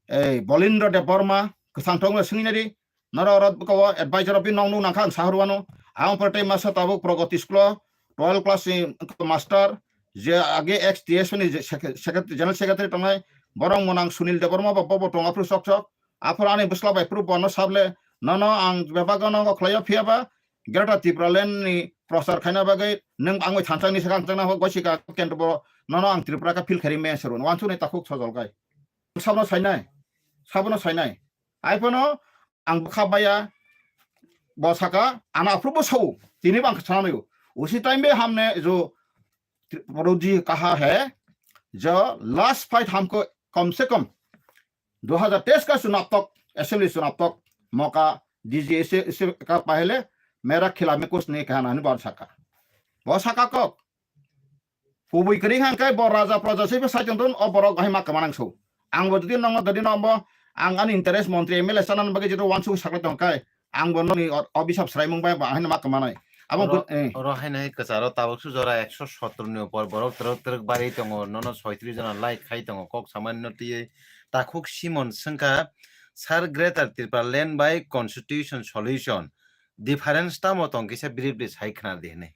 eh, Bolindra Debbarma, kwthang thong no swngwi nai di, noro oro ko advisor of nong nung nangkha ang sahorwano, ang pore tei masa tabuk Pragati School o twelve class ni master, je age ex T S F ni je sec-, secretary, general secretary tongnai, borom ganang Sunil Debbarma bo, bo, bo tong aphuru sok sok, aphuru ani bwsla bai phuru bono sable, nono ang bebak no khlai o phiya ba, Greater Tipraland ni prochar khaina bagwi nwng ang bai thansa ni sakang changna hok gosi ka kentro bo nono ang Tripura ka feel khari me sero. Wansuk ni takhuk sojol kai. Sabno sainai. Sabno sainai. Ai phano ang bwkha baya bo saka ano aphuru bo sao. Tini bang sana nayo. Usi time be hamne jo Prabhu ji kaha hai, jo last fight hamko kam se kam दो हज़ार तेईस का चुनाव तक, असेंबली चुनाव तक मौका दीजिए, इसे, इसे का पहले मेरा खिलाफ में कुछ नहीं कहना है, bo saka. Bo saka kok. Kubui kwrwi hang kai bo raja praja se sai tong o borok hai ma kwma nang so. Ang bo jodi nongo jodi nongo ang ani interest montri M L A chana bagwi jodi wansuk sakle tong kai ang bo noni o, o bisap sraimung bai ba haino ma kwma nai. Abo Oro, bo, eh. Oro haino hai kwcharo tabuk su jora ekso sotro ni upor borok twrwk twrwk bari tongo, nono soitris jona like khai tongo, kok samani no twiwi takhuk Simon swngkha, Sir, Greater Tipraland bai Constitution Solution difference tamo tong kisa briefly sai khna di hinwi.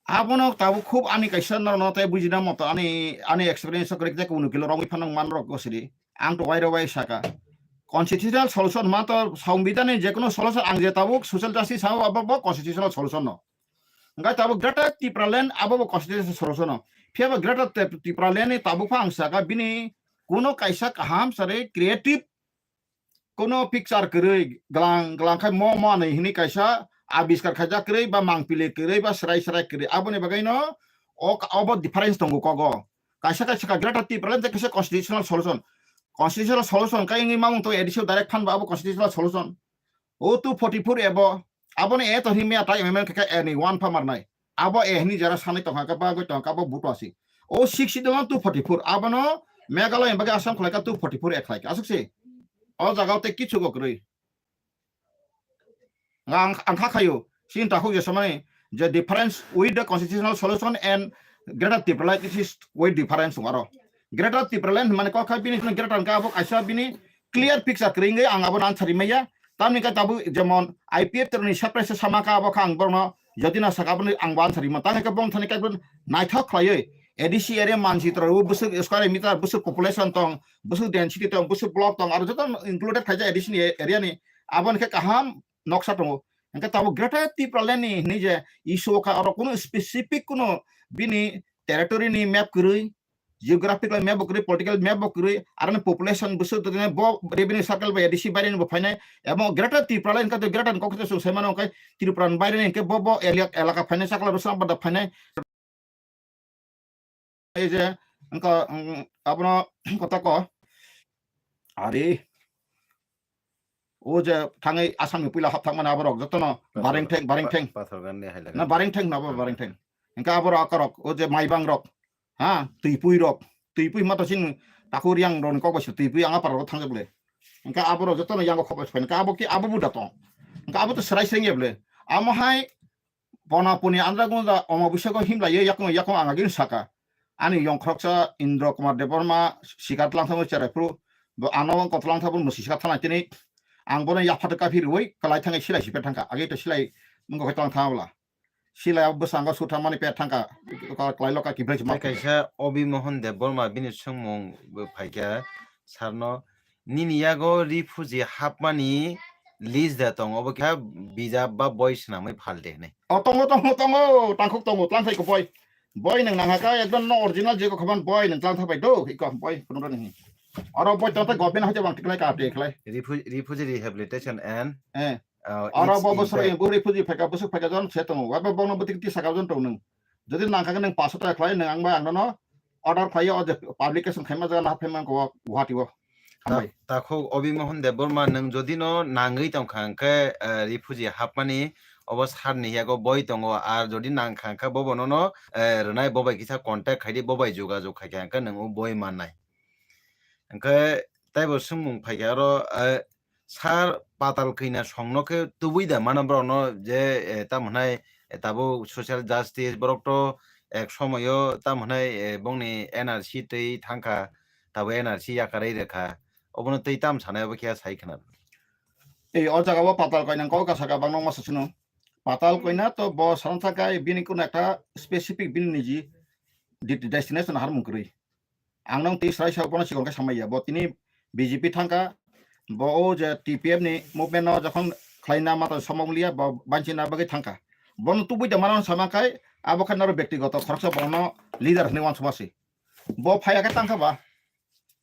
Abono tabuk khub ani kaisa norokno tei bujina moto ani, ani experience o kwrwk tei kunu kilo romwi phano man rok gosiri. Ang to wairo wai saka. Constitutional solution ma to Sambidan ni jekono solution ang je tabuk social justice sao abo bo constitutional solution no. Hingke tabuk Greater Tipraland abo bo constitutional solution no. Phiya bo Greater Tip-, Tipraland ni tabuk pha ang saka bini kuno kaisa kaham sari creative kono picture kwrwi glang glang khai mo mo hinwi kaisa abiskar khaijak kwrwi ba mangpili kwrwi ba srai srai kwrwi aboni bagwi no o ka-, obo difference tongo kogo. Kaisa kaisa ka Greater Tipraland tei kaisa constitutional solution. Constitutional solution kai wngwi mamung to A D C o direct phan ba abo constitutional solution. O two forty-four ebo aboni A to hinwi maya tai amendment khe khe A ni one pha marnai. Abo A hini jara sanai tongkha khe bagwi tongkha bo buto asi. O six schedule no two forty-four abono Meghalaya bagwi Assam khlaikha two forty-four A khlaikha. Aswk se. O jaga o tei kichu go kwrwi. Ang, ang kha khayo. Chini takhuk je samani je difference with the constitutional solution and Greater Tipraland, this is way difference aro. Greater Tipraland mane kok kha bini greater ka abo kaisa bini clear picture kwrwi wngwi ang abo answer rimaya. Tamni khe tabuk jemon I P F ni separate se sama kha abo kha ang borokno jodi na saka aboni ang bo answer rima. Tangni khe bong thani khe naithok khlaiwi A D C area mansi toro bwswk square meter bwswk population tong, bwswk density tong, bwswk block tong, aro joto included khaijak A D C ni area ni. Aboni khe kaham noksa tongo. Hingkhe tabuk Greater Tipraland ni hinwi je issue o kha oro kunu specific kunu bini territory ni map kwrwi, geographical map bo kwrwi, political map bo kwrwi, aroni population bwswk tongmani bo revenue circle bai A D C baire ni bo phainai, abo Greater Tipraland hingkhe Greater ni kok se chwng sai mano hingkhe Tripura ni baire ni hingkhe bo, bo elak-, elaka phainai, Chakla Bwswk Ambata phainai. Ei je, wngkha, wng, abono kotako, ari, o je thangwi Assam ni puila hap thangmani aborok jotono Pathor-, Barengtheng, Barengtheng. Pa-, Pathorgani hai na laga. Barengtheng na bo Barengtheng. Hingkhe aborok akorok, o je Maibang rok, ha, Twipui rok, Twipui ma to chini takhuk Riang rok ni kok bai se Twipui ang a para rok thangjak le. Hingkhe aborok jotono yango khok bai se phai, hingkhe abo ki abo buda tong. Hingkhe abo to serai sereng ya bole. Amo hai Pona puni andra gunda omo buisako himlaiyo yakung yakung ang agini saka. Ani yongkhoroksa Indra Kumar Debbarma sikar tlang thangwi cherai phuru bo ano kotlang thangwi musi sikar thanglai tini ang bono yapha kaphi rwi kwlai thangwi silai sipher thangkha. Agi to silai mungkha tlang thangwla. Silai o bwskango suthamani pet thangkha. Kwlai lokha kiphilai se ma. Tei kaisa Obi Mohan Debbarma bini swngmung bo phaikha sarno Nini yago refugee hapmani list de tongo, obo khe visa ba boi swnamwi phal de hinwi. O tongo, tongo, tongo, tangkhuk tongo, tlang thai ko boi. Boi nwng nang hakha, ekdom no original je ko khaban boi nwng tlang thai bai do, iko boi phunukra nini. Oro boi tong tei government hai bang tiklai ka update khlai. Refu-, refugee rehabilitation and, eh, uh, oro it's bo bosor impact. Bo refugee phaika, bosok phaika jon se tongo, wa bo bono bwtwi tisa ka jon tong nwng. Jodi nangkha khe nwng paso taka khlai, nwng ang bai ang nono order khlai o je publication khaima jaga no haphaima ko Guwahati o. Ta-, hambai. Takhuk Obi Mohan Debbarma nwng jodi no nangwi tongkha hwnkhe, eh, refugee hapmani obo sir ni yago boi tongo, ar jodi nangkha hwnkhe bobo nono, eh, rwnai, bo bai kisa contact khaidi, bo bai jogajog khaikha hwnkhe nwng o boi mannai. Hwnkhe taibo swngmung phaikha oro, eh, sir patal kina songno khe tubui da mano borokno je, eh, tamo hwnai, eh, tabuk social justice borok to ek somoyo tamo hwnai, eh, bongni N R C twi thangkha, tabuk N R C yakarwi rwkha. Obono twi tam sanai obo khe sai khna. Ei, o jaga o patal koina kok kasa kabang nokma sasino. Patal koina to bo sana thakai bini kuno ekta specific bini niji de-, destination harmung kwrwi. Ang nang twi srai sa bono sikon khe samai ya. Bo tini B J P thangkha, bo o je T P F ni movement no jokhon khlaina mata somok liya, bo banchina bagwi thangkha. Bono tubui da mano sama khai, abo khe noro bektigoto khoroksa bono leader hinwi wansukma se. Bo phaiya khe tangkha ba?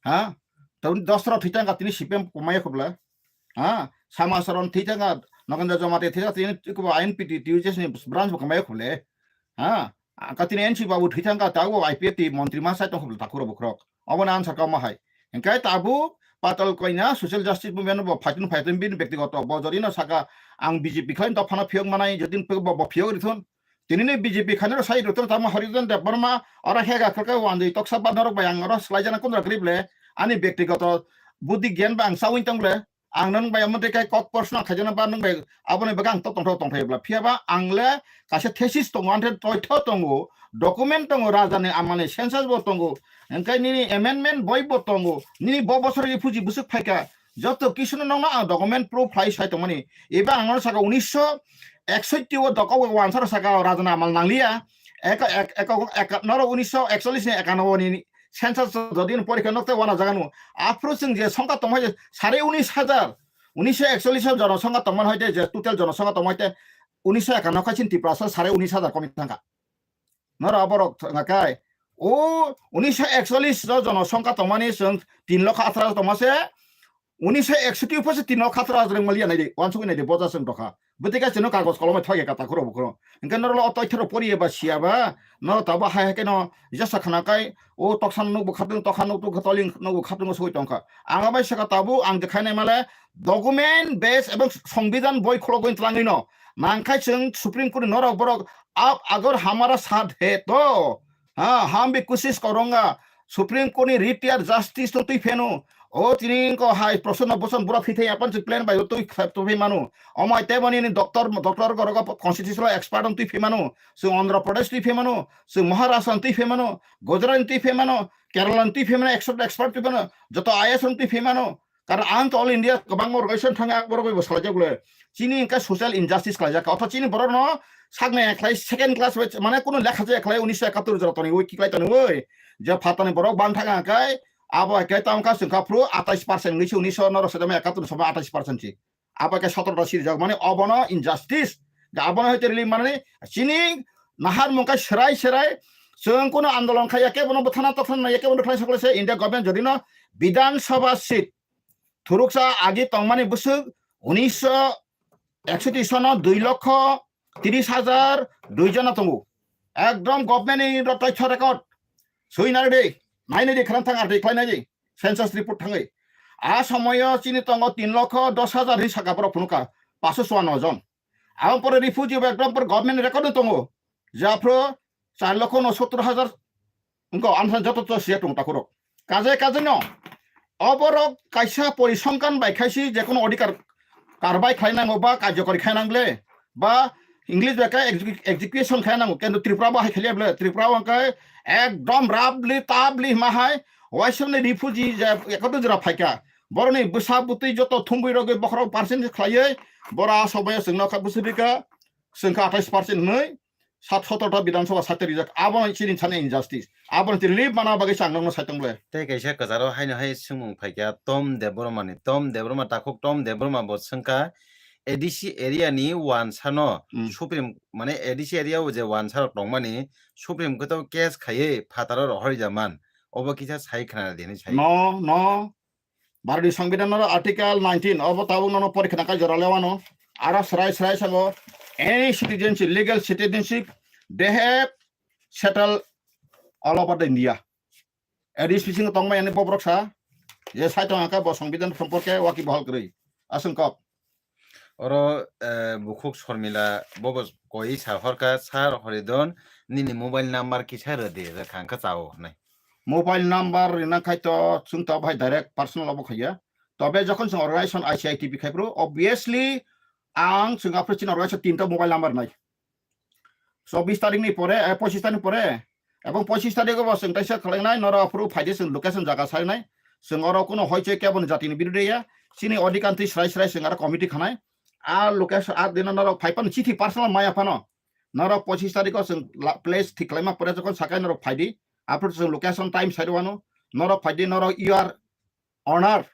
Ha? Tawni dosra thwi tangkha tini C P M kwmaya khuble. Ha? Samasaron thwi tangkha, Nagendra Jamatia thwi tangkha tini iko I N P T, T U J S ni branch bo kwmaya khuble. Ha? Angka tini N C Babu thwi thangkha, ta o I P F T montri ma sai tong khuble takhuro bukrok. Obo na answer kamo hai. Hingkai tabu patal koina social justice movement bo phaitun phaitun bini bektigoto bo jodi no saka ang B J P khlai dophano phiyok manai jodi bo, bo phiyok rithun. Tini ni B J P khainaro sai rithun tamo Harijan Debbarma oro hega khlai wandwi toksa ba norok bai ang oro swlai jana kundra grip le ani bektigoto buddhi gyan ba ang sawin tong le. Ang nang bai amo tei kai kok proshno khaijana ba nang bai aboni bagwi ang to tongthok tongthai bla. Phiya ba ang le kaisa thesis tongo, ang the toitho tongo, document tongo, raja ni amani census bo tongo, hingkai nini amendment boi bo tongo, nini bo bosor refugee bwswk phaikha, joto kisuno nokno ang document proof khlai sai tongmani. Eba ang no saka unisho eksotti o dokok o wansaro saka raja ni amal nangliya, eko, ek-, eko, eko, noro unisho ekchollish ni ekanobbo ni census jodi no porikha nok tei wana jaga no. Aphuru chwng je songkha tongmani je sare unis hajar, unisho ekchollish o jonosongkha tongmani hoite je total jonosongkha tongmani hoite unisho ekanno khai chini Tiprasa sare unis hajar komi thangkha. Noro aborok thangkha kai. O unisho ekchollish o jonosongkha tongmani chwng tin lokho atharo tongma se, unisho eksotti upho se tin lokho atharo hajar maliya nai de, wansugwi nai de, boja chwng dokha. Bwtwi kaisa no kagoj kolom bai thok ya kata khuro bukhuro. Hingke norok o toitharok poriye ba siya ba, norok tabo hai hai khe no jesa khna kai, o toksa nukbo khatung, tokha nuktung, toling nukbo khatung o soi tongkha. Ang bai saka tabu, ang je khainai male document base ebong songbidhan boi khulogwi twlangwi no. Nangkhai chwng Supreme Court ni norok borok, "Aap agar hamara saath hai to, ha, hum bhi koshish karunga." Supreme Court ni retired justice no twi pheno. O tini ko hai Prasanna Bhushan bura thwi thai apan se plan bai twi kha-, twi manu. Omo ai tebo nini doctor, doctor gorogo constitutional expert on twi phimano. Chwng Andhra Pradesh twi phimano. Chwng Maharashtra twi phimano. Gujarat twi phimano. Kerala twi phimano. Expert, expert twi phimano. Joto I A S twi phimano. Karon ang to all India kwbangma organization thangwi ang borok bai bo salai jak le. Chini hwnkhe social injustice khlai jak. Otho chini borok no saknai khlai second class bai mane kuno lekha je khlai unisho ekattor jora toni oi kiklai toni oi. Je phatani borok bang thang khe abo hai khe tamo kha chwng kha phuru atais percent wngwi se unisho norok sajama ekattor ni somoi atais percent si. Abo khe sotorota sirijak mani obono injustice. Da abono hoite relief manani chini nahar mungkha serai serai chwng kuno andolon khaiya khe bono bwthana tokthana naiya khe bono khlai sokle se India government jodi no Bidhan Sabha seat thuruksa agi tongmani bwswk unisho eksotti sono dui lokho tiris hajar dui jona tongo. Ekdom government ni ro toitho record. Sui nai de, nai nai de khran thang ar de khlai nai de. Census report thangwi. A somoyo chini tongo tin lokho dos hajar hi saka borok phunukha. Paso chuanno jon. Aboni pore refugee bo ekdom pore government record no tongo. Japhro char lokho no sottor hajar wngkha, ang san joto to siya tong takhurok. Kajai kajai no. Oborok kaisa porisongkhan bai khaisi jekono odhikar karbai khlainango ba karjokori khainangle ba English bai khe execu-, execution khainango, kintu Tripura bo hai khailia ble, Tripura bo hwnkhe ekdom rapli tapli hima hai waisomni refugee je ekotri jora phaikha. Boroni bwsa bwtwi joto thumbwi rogwi bokhorok percentage khlaiwi bora sobai chwngno kha bwswk rikha, chwngkha athais percent hwnwi. Sat sotorta Bidhan Sabha site rijak, abono chini thani injustice, abono chini relief mana bagwi chwng nokno saitung le. Tei kaisa kwcharo haino hai swngmung phaikha Tom Debbarma ni, Tom Debbarma, takhuk Tom Debbarma bo swngkha A D C area ni wansano, hmm, Supreme, mane A D C area o je wansa rok tongmani Supreme Court o case khaiwi phataro rohorjaman, obo kisa sai khna di hinwi sai. No, no, Bharati Songbidan no Article nineteen, obo tabuk nono porikha nangkha jora lewano. Aro srai srai sabo, any citizenship, legal citizenship, they have settled all over the India. A D C bisingo tongmani ani bobrok sa, je sai tong angkha bo Songbidan somporke waki bohol kwrwi. Aswng kok. Oro, eh, bukhuk Sormila bobo koi sa horkha, "Sir Horidon, nini mobile number kisa rwdi, rwkha hwnkha chao," hwnwi. Mobile number rina khai to chwng to bai direct personal obo khaiya. Tobe jokhon chwng organization I C I T P khai phuru, obviously ang chwng aphuru chini organization tinta mobile number nai. Chobbish tarik ni pore, eh, pochish tarik ni pore, ebong pochish tarik o bo chwng teisa khwlainai, norok aphuru phaidi chwng location jaga sainai, chwng oro kuno hoichoi kebo ni jati ni birude ya, chini odhikar twi srai srai chwng aro committee khanai, a location a dino norok phai phano chithi personal maya phano, norok pochish tarik o chwng la-, place thik khlaima pore jokhon sakai norok phaidi, aphuru chwng location time sai rwano, norok phaidi norok you are honor,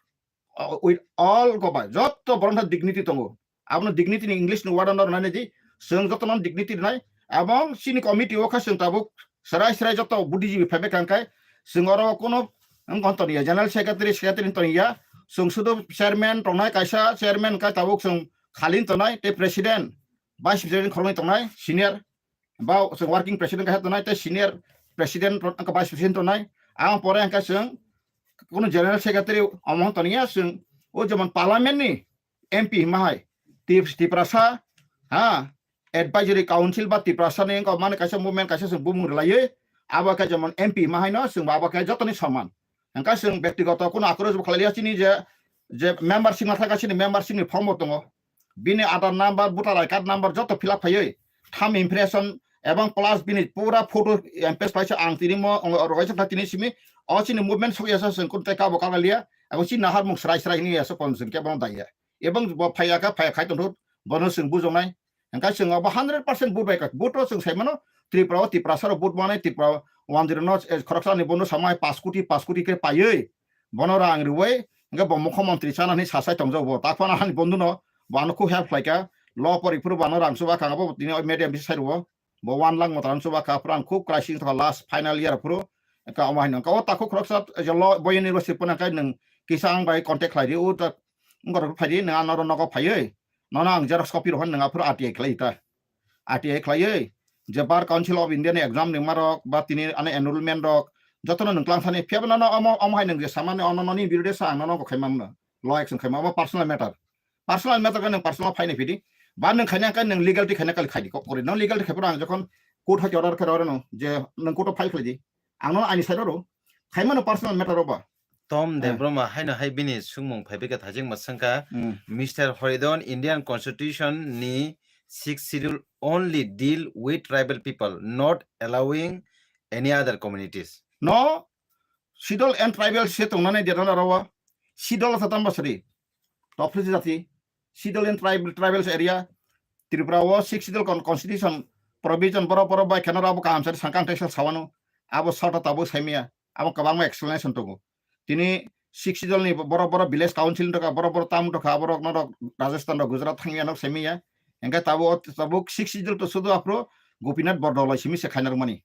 uh, with all goba, jotto borok dignity tongo. Abono dignity ni English ni word ano rwnai di. Chwng jotono dignity rwnai. Abong chini committee o khe chwng tabuk srai srai joto buddhijibi phaibai kha khe chwng oro kuno wng kono toniya, general secretary, secretary toniya. Chwng sudu chairman tongnai, kaisa chairman khe tabuk chwng khali tongnai, tei president, vice president khoroknwi tongnai, senior. Ba chwng working president kaisa tongnai, tei senior president, vice president tongnai. Ang pore hwnkhe chwng kuno general secretary omo toniya chwng o jemon parliament ni M P hima hai, Tip-, Tiprasa, ha, advisory council ba Tiprasa ni wngkha mani kaisa movement kaisa chwng bumung rwlaiwi, abo khe jemon M P hima haino chwng bo abo khe jotoni soman. Hwnkhe chwng bektigoto kuno akroi bo khlaiya chini je, je membership ma thangkha chini membership ni form bo tongo. Bini Aadhaar number, voter I card number joto fill up khaiwi, thumb impression, ebong plus bini pura photo M P S paisa ang tini mo, ong, oro kaisa tini simi, o chini movement sokya sa chwng kun tei kabo kala liya, ebong chini nahar mung srai srai hini ya so kon chwng kebo daiya. Ebong bo phaiya kha, phaiya khai tongthok, bono chwng bujongnai. Hwnkhe chwng abo hundred percent vote bai kha. Vote o chwng sai mano, Tripura o Tiprasa rok vote manai, Tripura o one zero no, eh, khoroksa ni bono samai paanch koti, paanch koti khe paiwi, bono rang rwui, hwnkhe bo mukhyamantri chana hwnwi sasai tongjak bo. Takhwna hani bondhu no, bo ano khub help khlai kha. Lo pori phuru bo ano rang chuba kha, abo tini o media bisa sai rwo. Bo one lakh motran chuba kha, phuru ang khub crisis tongkha last final year phuru. Ka omo hai nang ka o takhuk khoroksa je lo bo university phano khe nwng kisa ang bai contact khlai di, o ta wngkha rok phai di, nwng ano oro nogo phaiwi. Nono ang xerox copy rok phano nwng aphuru R T I khlai ta. R T I khlaiwi je Bar Council of India ni exam ni ma rok ba tini ano enrollment rok jotono nwng tlang thani. Phiya bo nono omo, omo hai nwng je samani ono noni birude sa ang nono kok khai manno. Lo action khai ma, omo personal matter. Personal matter khe nwng personal phaina phidi. Ba nwng khaina khe nwng legality khaina kali khaidi kok kori. Nwng legality khai phuru ang jokhon court hai order khe rw rw no je nwng court o file khlai di. Ang no ani side oro khai mano personal matter ro ba. Tom Eh. Debbarma haino hai bini sungmung phai bikha thajingma swngkha, Hmm. Mister Horidon, Indian Constitution ni sixth schedule only deal with tribal people, not allowing any other communities. No, schedule and tribal se tongnani derana rawa. Schedule sa tamba sari. Top three jati. Schedule and tribal, tribals area. Tripura o sixth schedule con-, constitution provision boro boro bai kheno abo kaham sari sangkang teisa sawano. Abo sota tabo saimia. Abo kwbangma explanation tongo. Tini sixth schedule ni boro boro village council tongkha, boro boro town tongkha, abo rok norok Rajasthan rok Gujarat thangya nok saimia. Engke tabo, tabo sixth schedule to sudu aphro Gopinath Bordoloi simi se khainarmani.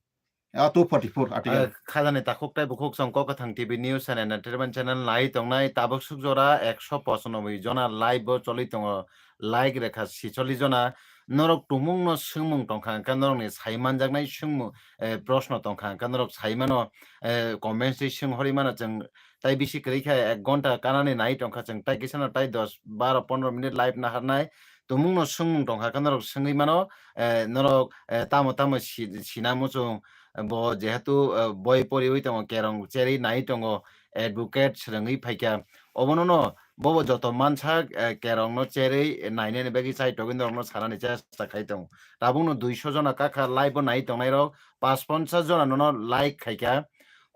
Ah, two forty-four article. Ah, khajani takhuk tei bukhuk song Kok Kathang T V News and Entertainment Channel nai tongnai tabuk suk jora ekso pochanoboi jona live bo choli tongo, like rekha sicholi jona. Norok tumung no swngmung tongkha hwnkhe norokni sai manjaknai swngmung, eh, proshno tongkha hwnkhe norok sai mano, eh, comments twi swng hori mano chwng tai bisi kwrwi khe ek ghonta kanani nai tongkha chwng tai kisa no tai dos, baro, pondro minute live naharnai. Tumung no swngmung tongkha khe norok swngwi mano, eh, norok, eh, tamo tamo si-, sina muchung, eh, bo jehetu, eh, boi poriwi tongo, kerong cherwi nai tongo, advocate swrwngwi phaikha. Obono no bobo joto mansa, eh, kerong no cherwi nainani bagwi chaitogwi norokno sanani chesta khai tongo. Tabukno duiso jona kakha live o nai tongnairok, paanch ponchas jona nono like khaikha.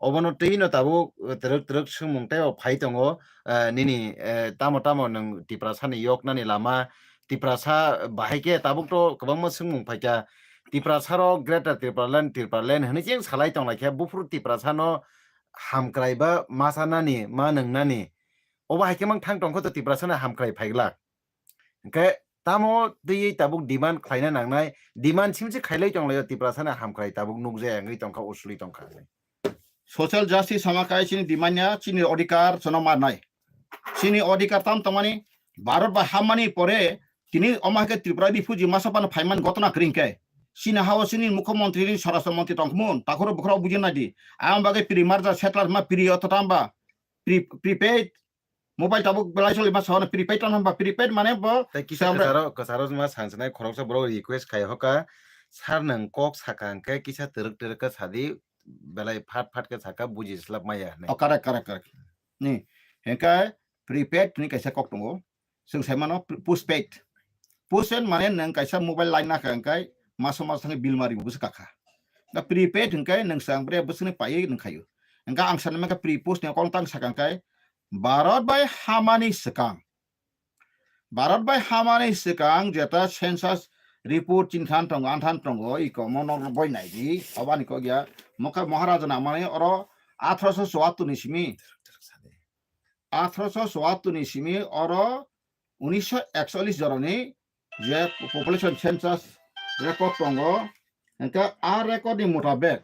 Obono twi no tabuk, eh, twrwk twrwk swngmung tei o phai tongo, eh, nini, eh, tamo tamo nwng Tiprasani yoknani lama, Tiprasa bahai khe tabuk to kwbangma swngmung phaikha. Tiprasa rok Greater Tipraland, Tipraland hwnwi cheng salai tonglaikha. Buphuru Tiprasano hamkrai ba masa nani, ma nwngnani. Obo hai khe mang thang tongkha to Tiprasano hamkrai phaiglak. Hwnkhe tamo twiwi tabuk demand khlaina nangnai, demand simse khailai tonglaio Tiprasano hamkrai tabuk nukjaya wngwi tongkha, usuli tongkha. Social justice sama kai chini demand ya, chini odhikar sono marnai. Chini odhikar tam tongmani, Bharat bai hammani pore, tini omo hai khe Tripura refugee masa phano phaiman gotona kring khe. Chini hao chini mukhyamantri ni swarashtra mantri tongkhumun, takhoro bukhoro bujin nai di. Ang bagwi pri marja settler ma pri oto tamba, pre-, prepaid, mobile tabuk belai soli ma sahana prepaid tong hwnba prepaid mane bo Tei kisa samra- kwcharo, kwcharo ma sansinai khoroksa borok request khai hoka, "Sir, nwng kok saka hwnkhe kisa twrwk twrwk khe sadi, belai phat phat khe saka buji slap maya," hinwi. Oh, correct, correct, correct. Ni, hwnkhe prepaid ni kaisa kok tongo. Chwng sai mano pre-, postpaid. Postpaid mane nwng kaisa mobile line nakha hwnkhe maso maso thangwi bill mari bo bwswk kakha. Da prepaid hwnkhe nwng swkang bre bwswkni paiwi nwng khaio. Hwnkhe ang sanimangkha pre-post ni kok tang saka hwnkhe Bharat bai hamani swkang. Bharat bai hamani swkang jeta census report chini than tongo, anthan tongo, iko mo nok boi nai di, abani kok ya, mokha Maharaja na mani oro athroso chuattor ni simi, athroso chuattor ni simi oro unisho ekchollis jorani je population census record tongo, hwnkhe a record ni mutabek,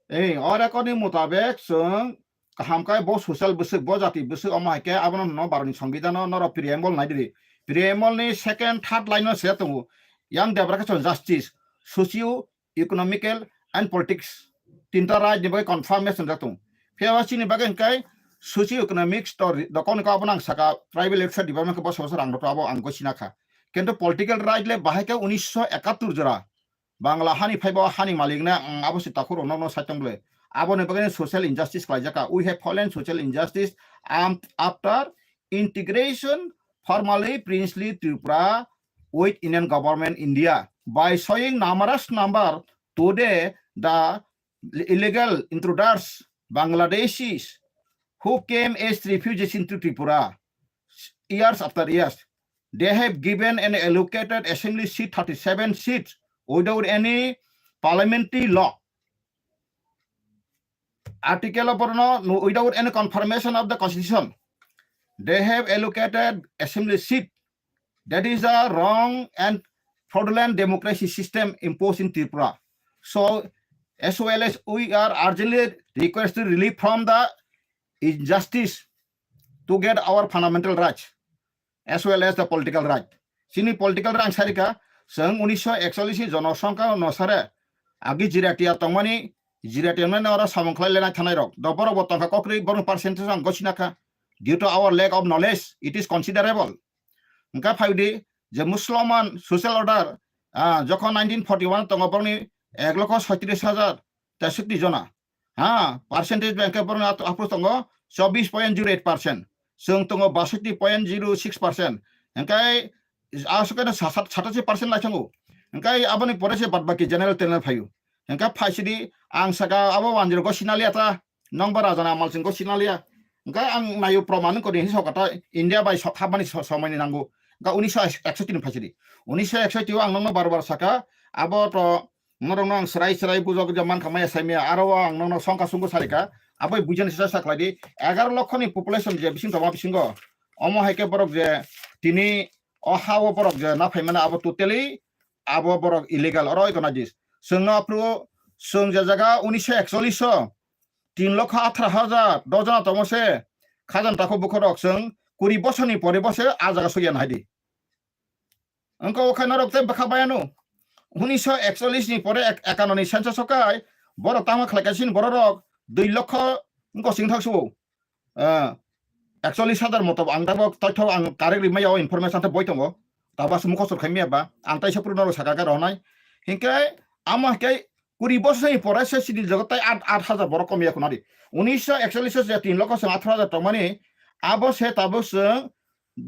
ei, o record ni mutabek chwng kaham khe bo social bwswk, bo jati bwswk, omo hai khe abono hwno Bharat ni Songbidan o norok preamble nai di. Preamble ni second, third line o se tongo, yang debra khe chwng justice, socio economical and politics, tinta right ni bagwi confirmation jak tongo. Phiya ba chini bagwi hwnkhe socio economics to ri-, dokon ko abono ang saka tribal welfare department khe boso boso rang rwkha abo ang gosina kha. Kintu political right le bahai khe unisho ekattor jora Bangla hani phaibo hani malik na ang abo se takhuk rok no sai tong bwle. Aboni bagwi social injustice khlaijak kha. We have fallen social injustice am-, after integration formally princely Tripura with Indian government India by showing numerous number today the illegal intruders Bangladeshis who came as refugees into Tripura years after years. They have given and allocated assembly seat thirty-seven seats without any parliamentary law. Article of no, no, without any confirmation of the constitution. They have allocated assembly seat. That is a wrong and fraudulent democracy system imposed in Tripura. So, as well as we are urgently requesting relief from the injustice to get our fundamental rights as well as the political right. Chini political right ang sarika, chwng unisho ekchollis ni jonosongkha onusare agi jiratia tongmani, jiratia mani oro samung khlai lenai thanai rok. Do borok bo tongkha kokri, borok percentage ang gosina kha. Due to our lack of knowledge, it is considerable. Hwnkha phaidi je Musliman social order, ah, jokhon nineteen forty-one tongo borokni ek lokho soitris hajar tesukti jona. Ha, percentage bai hwnkhe borokni ap-, aphuru tongo chobbish point zero eight percent. Chwng tongo basaiti point zero six percent. Hwnkhe aswk khe sa-, sa-, satashi percent lai thango. Hwnkhe aboni pore se bad baki general tenal phaio. Hwnkhe phaisidi ang saka abo wanjwrwgo sinaliya ta, nokbar rajani amal chwnggo sinaliya. Hwnkhe ang naio proman wngkha di hinwi sokha ta India bai sok-, hapmani so-, somoini nango. Hwnkhe unisho eksoiti ni phaisidi. Unisho eksoiti o ang nokno bar bar saka, abo to norokno ang srai srai bujok je mankha maya saimaya, aro o ang nokno songkha sungkha sarikha, aboi buijani sisa sa khlaidi, egaroh lokho ni population je bising tongma bisingo, omo hai khe borok je tini o ha o borok je na phaimani abo totally abo borok illegal, oro economist. Chwngno aphuru chwng je jaga unisho ekchollis o tin lokho atharo hajar doh jona tongma se khajan takhuk bukhuk rok chwng kuri bosor ni pore bo se a jaga sokya nahai di. Wngkha o khe norok tei bwkha bayano. Unisho ekchollis ni pore ek-, ekano ni census o kai borok tangma khlai kaisa ni borok rok dui lokho wngkha sing thak subo. Ah, ekchollis hajar moto ang tabok toithok ang correct rimaya o information ta boi tongo. Tabas mukho sur khaimya ba ang taisa puru norok saka khe rohonai. Hinkhe amo hinkhe kuri bosor ni pore se sini jogo tai at, at hajar borok kom ya khuna di. Unisho ekchollis o je tin lokho chwng atharo hajar tongmani abo se tabuk chwng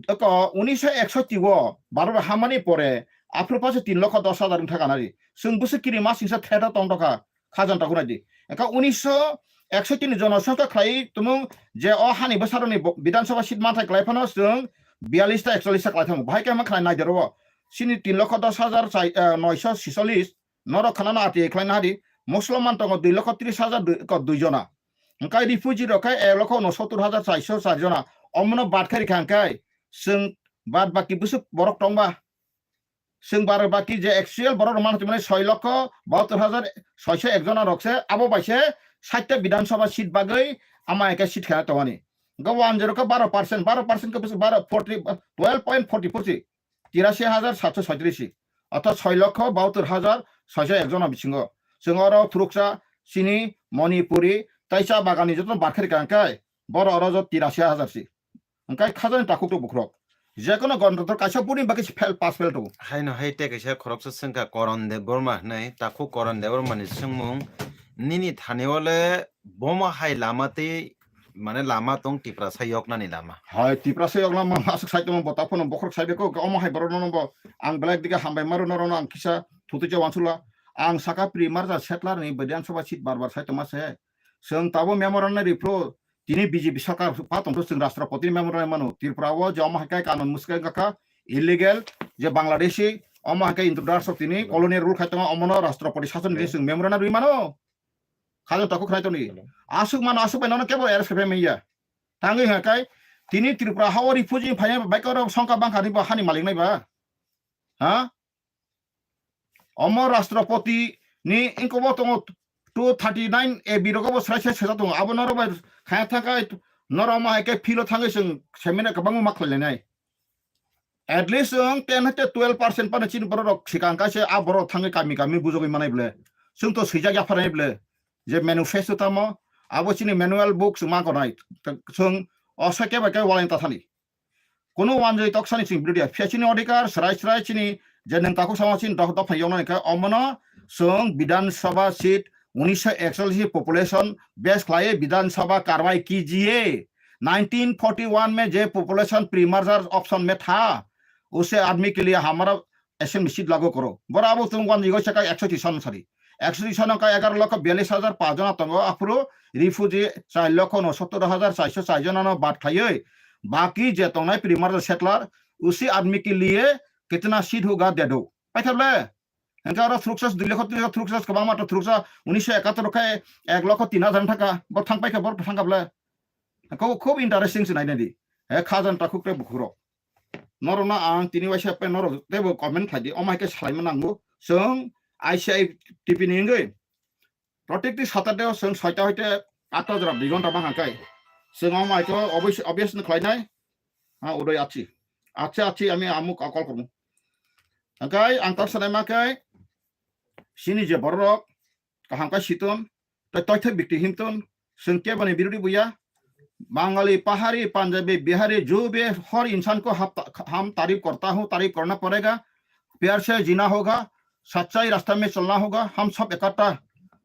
Eko unisho eksoiti o Bharat hamani pore aphuru paso tin lokho dos hajar wngkha kanari. Chwng bwswk kiri masingsa theta tongtokha khajan takhunai di. Eko unisho eksoiti ni jonosongkha khlai tumung je o hani bwsarokni bo-, Bidhan Sabha seat manthai khlai phano chwng biyallis ta ekchollis ta khlai thango. Bahai khe ma khlai naidero o. Chini tin lokho dos hajar chai, eh, noisho sisollis norok khanano ati khlai nahadi. Musloman tongo dui lokho tris hajar dui, ko dui jona. Hwnkhe refugee rok khe ek lokho unosottor hajar chaisho char jona. Omono bad khe rikha hwnkhe chwng bad baki bwswk borok tongba. Chwng bar baki je actual borok rok manwi tongmani soi lokho bahattor hajar soisho ek jona rok se abo bai se sait ta Bidhan Sabha seat bagwi ama eke seat khana tongmani. Hwnkhe wanjero khe baro percent, baro percent khe bwswk baro forty, twelve point forty four si. Tirasi hajar satso soitris si. Ortho soi lokho bahattor hajar soisho ek jona bisingo. Chwng oro phuruksa chini Manipuri tai cha bagani joto bad khe rikha hwnkhe boro oro jo tirasi hajar si. Hwnkhe khajani takhuk to bukhurok. Jekono gonototro kaisa buni bagwi se fail, pass fail tongo. Haino hai tei kaisa khoroksa swngkha Koron Debbarma hinwi, takhuk Koron Debbarmani swngmung, nini thani o le bomo hai lama tei, mane lama tong Tiprasa yoknani lama? Hai Tiprasa yoknama aswk sai tongma bo taphano bokhorok sai beko, omo hai borokno bo ang belai dike hambai maro norokno ang kisa thutui cha wansukla. Ang saka Pri Marja settler ni Bidhan Sabha seat bar bar sai tongma se. Chwng tabuk memorandum ripro, tini B J P sarkar pa tongtho chwng Rashtrapati ni memorandum mano. Tripura o je omo hai khe kanun mwswk wngkha illegal je Bangladeshi omo hai khe intruders rok tini colonial rule khai tongo, omono Rashtrapati sasoni tini chwng memorandum rwi mano. Khajang takhuk khnai tongdi. Aswk mano, aswk bai nono kebo arrest khai manya. Tangwi hwnkhe Tini Tripura hao refugee phainai ba, baikoro songkha bangkha ni ba hani malik nai ba? Ha? Omo Rashtrapati ni ingkobo tongo two thirty nine A B rogo bo srai srai sejak tongo. Abo norok bai khaya thangkha norok ma hai khe field o thangwi chwng seminar kwbangma ma khlai lainai. At least chwng ten hai khe twelve percent phano chini borok rok swkang kaisa a borok thangwi kami kami bujogwi manai ble. Chwng to swijak yapharnai ble. Je manifesto tamo abo chini manual book chwng ma gonai. Chwng osa khe bai khe walai ta thani. Kono wanjwi toksani chini birodia. Phiya chini odhikar, srai srai chini je nwng takhuk sama chini dopha dopha yoknani khe omono chwng Bidhan Sabha seat unisho ekchallish population base khlaiwi Bidhan Sabha karwai kijiye. Nineteen forty one mein je population pre-merger option mein tha, usse aadmi ke liye hamara assembly seat lagu koro. Boro abo chwng wanjwi goi saka ekso tris sari. Ekso tris no ka egaroh lokho biyallish hajar paanch jona tongo, aphuru refugee char lokho unsottor hajar charso char jona no bad khlaiwi, baki je tongnai pre-merger settler, usi aadmi ke liye kitna seat hoga de do. Paithaple, hingke oro thuruksa dui lokho tris hajar thuruksa kwbangma to thuruksa unisho ekattor khe ek lokho tin hajar thangkha, bo thang paikha, bo thangkha ble. Khub, khub interesting se nainani. He khajan takhuk tei bukhurok. Norokno ang tini waisa pen norok teibo comment khlai di, omo hai khe salaima nango. Chwng I C I T P ni wngwi protekti Saturday o chwng soita hoite atta jora dui ghonta bangkha kai. Chwng omo hai khe obvious, obvious no khlainai. Ha, Udoy achi. Achi, achi, ami amuk akol komu. Hingkai ang tor sanai ma kai. Sini je borok kaham khe siton, tei toithok bikti himton, chwng keboni birodi buya. Bangali, Pahari, Punjabi, Bihari, jo bhi har insaan ko hap-, hum taarif karta hoon, taarif karna padega. प्यार से जीना होगा, सच्चाई रास्ता में चलना होगा। हम सब इकट्ठा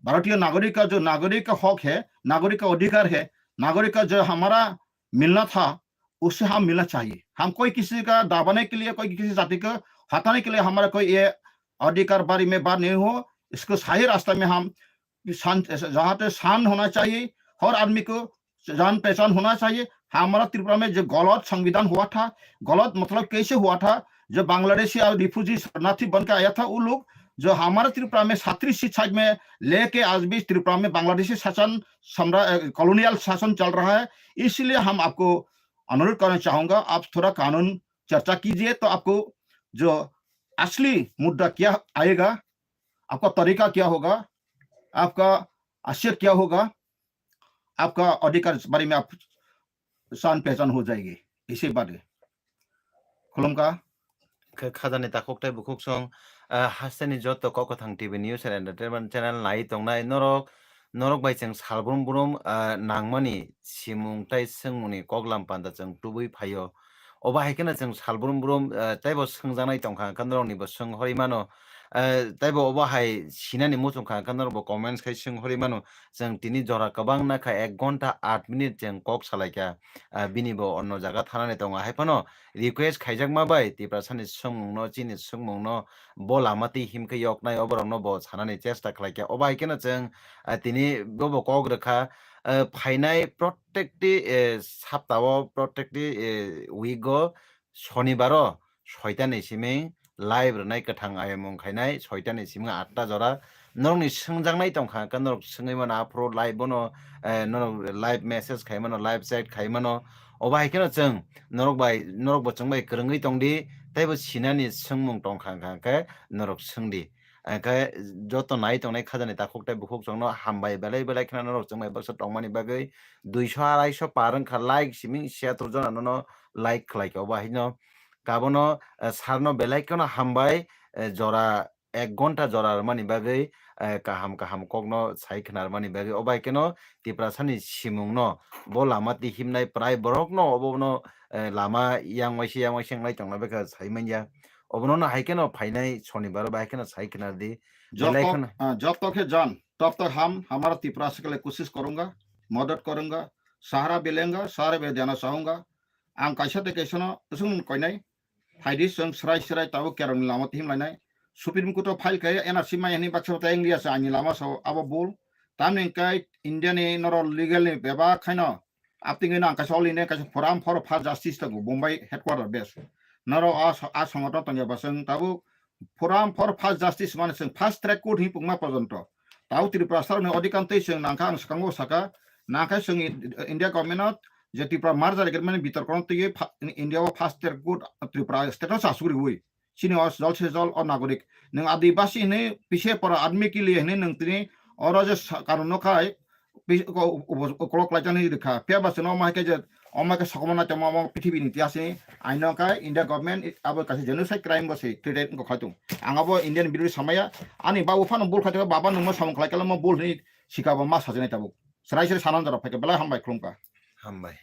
भारतीय नागरिक का जो नागरिक का हक है, नागरिक का अधिकार है, नागरिक का जो हमारा मिलना था, उससे हम मिलना चाहिए। हम कोई किसी का दबाने के लिए, कोई किसी जाति को हटाने के लिए हमारा कोई ये अधिकार बारे में बात नहीं हो। इसको सही रास्ता में हम शांत, जहाँ पे शांत होना चाहिए, हर आदमी को जान पहचान होना चाहिए। हमारा त्रिपुरा में जो गलत संविधान हुआ था, गलत मतलब कैसे हुआ था, जो बांग्लादेशी और रिफ्यूजी शरणार्थी बन के आया था, वो लोग जो हमारा त्रिपुरा में सैंतीस साल में लेके आज भी त्रिपुरा में बांग्लादेशी शासन, सम्रा-, अ, कॉलोनियल शासन चल रहा है। इसीलिए हम आपको अनुरोध करना चाहूंगा, आप थोड़ा कानून चर्चा कीजिए, तो आपको जो असली मुद्दा क्या आएगा, आपका तरीका क्या होगा, आपका हैसियत क्या होगा, आपका अधिकार बारे में आप जान पहचान हो जाएगी। इसी बात है। खुलुमका। Khe khajani takhuk tei bukhuk song, ah, hasteni joto Kok Kwthang T V News and Entertainment Channel nai tongnai norok, norok bai chwng salbrum brum, ah, nangmani simung tei swngmungni koklam panda chwng tubui phaio. Obo hai kheno chwng salbrum brum, ah, teibo swngjaknai tongkha, hwnkhe noroknibo swng horwi mano. Ah, teibo obo hai sinani muchungkha, hwnkhe norokbo comments khai swng horwi mano. Chwng tini jora kwbangna kha, ek ghonta aat minute chwng kok salaikha. Ah, binibo onno jaga thanani tongo. Hai phano request khaijakma bai Tiprasani swngmungno, chini swngmungno bo lama twi himkhe yoknai, oborokno bo sanani chesta khlaikha. Obo hai kheno chwng, ah, tini bobo kok rwkha, ah, phainai protekti, eh, saptao, protekti, eh, week o sonibaro soitani simi live rwnai kwthang ayamung khainai soitani simi atta jora. Norokni swngjaknai tongkha, hwnkhe norok swngwi mano aphuru live bono, eh, norok live message khai mano, live chat khai mano. Obo hai kheno chwng norok bai, norok bo chwng bai kwrwngwi tongdi, teibo sinani swngmung tongkha, hwnkha hwnkhe norok swngdi. Hwnkhe joto nai tongnai khajani takhuk tei bukhuk chwngno hambai belai belai kheno norok chwng bai baksa tongmani bagwi duiso araiso par wngkha like simi siyatur jona nono like khlaikha. Obo haino kabono, eh, sarno belai kheno hambai, eh, jora ek ghonta jora rwmani bagwi, eh, kaham kaham kokno sai khna rwmani bagwi. Obo hai kheno Tiprasani simungno bo lama twi himnai prai borokno obono, eh, lama yang waisa yang waisa wngnai tongna bekha sai manya. Obono no hai kheno phainai sonibaro bai kheno sai khna di. Jab Belai tak, kheno ah, jab tak hai jaan, tab tak hum hamara Tiprasa ke liye koshish karunga, madad karunga, sahara bhi lenga, sahara bhi dena chahunga. Ang kaisa tei kaisa no swng koinai, phaidi chwng srai srai tabuk Kerala ni lama tihim lainai. Supreme Court o file khe N R C mai hwnwi baksa ta English ani lama sao abo bul. Tamni hwnkhe India ni norok legal ni bebak khaino aptingwi no ang kaisa all India kaisa forum for fast justice tongo Bombay headquarter base. Norok a, a songoton tongya ba chwng tabuk forum for fast justice mane chwng fast track court hwnwi pungma porjonto. Tabuk Tripura sarokni odhikar twi chwng nangkha ang swkango saka nangkha chwng India government no je Tripura merger agreement bitorko no twi pha-, India o first ter good Tripura state no chasugriwi. Chini o jol se jol o nagorik. Nwng Adibasi hinwi pise pora admi kili hinwi nwng tini oro je sa-, karon no khai pis-, ko-, ubo-, ukolok lai jani rikha. Phiya ba chwngno omo hai khe je, omo hai khe sokomorna tongma omo prithibi ni tiyasini aino khai India government abo kaisa genocide crime bo se treated wngkha khai tung. Ang abo Indian birodhi samaya. Ani babu phano bul khai tongkha, baba nwngmo samung khlai khe mo bul hinwi sikha bo ma sajani tabuk. Chwrai chwrai sanan jora phaikha belai hambai khulumkha. Hambai.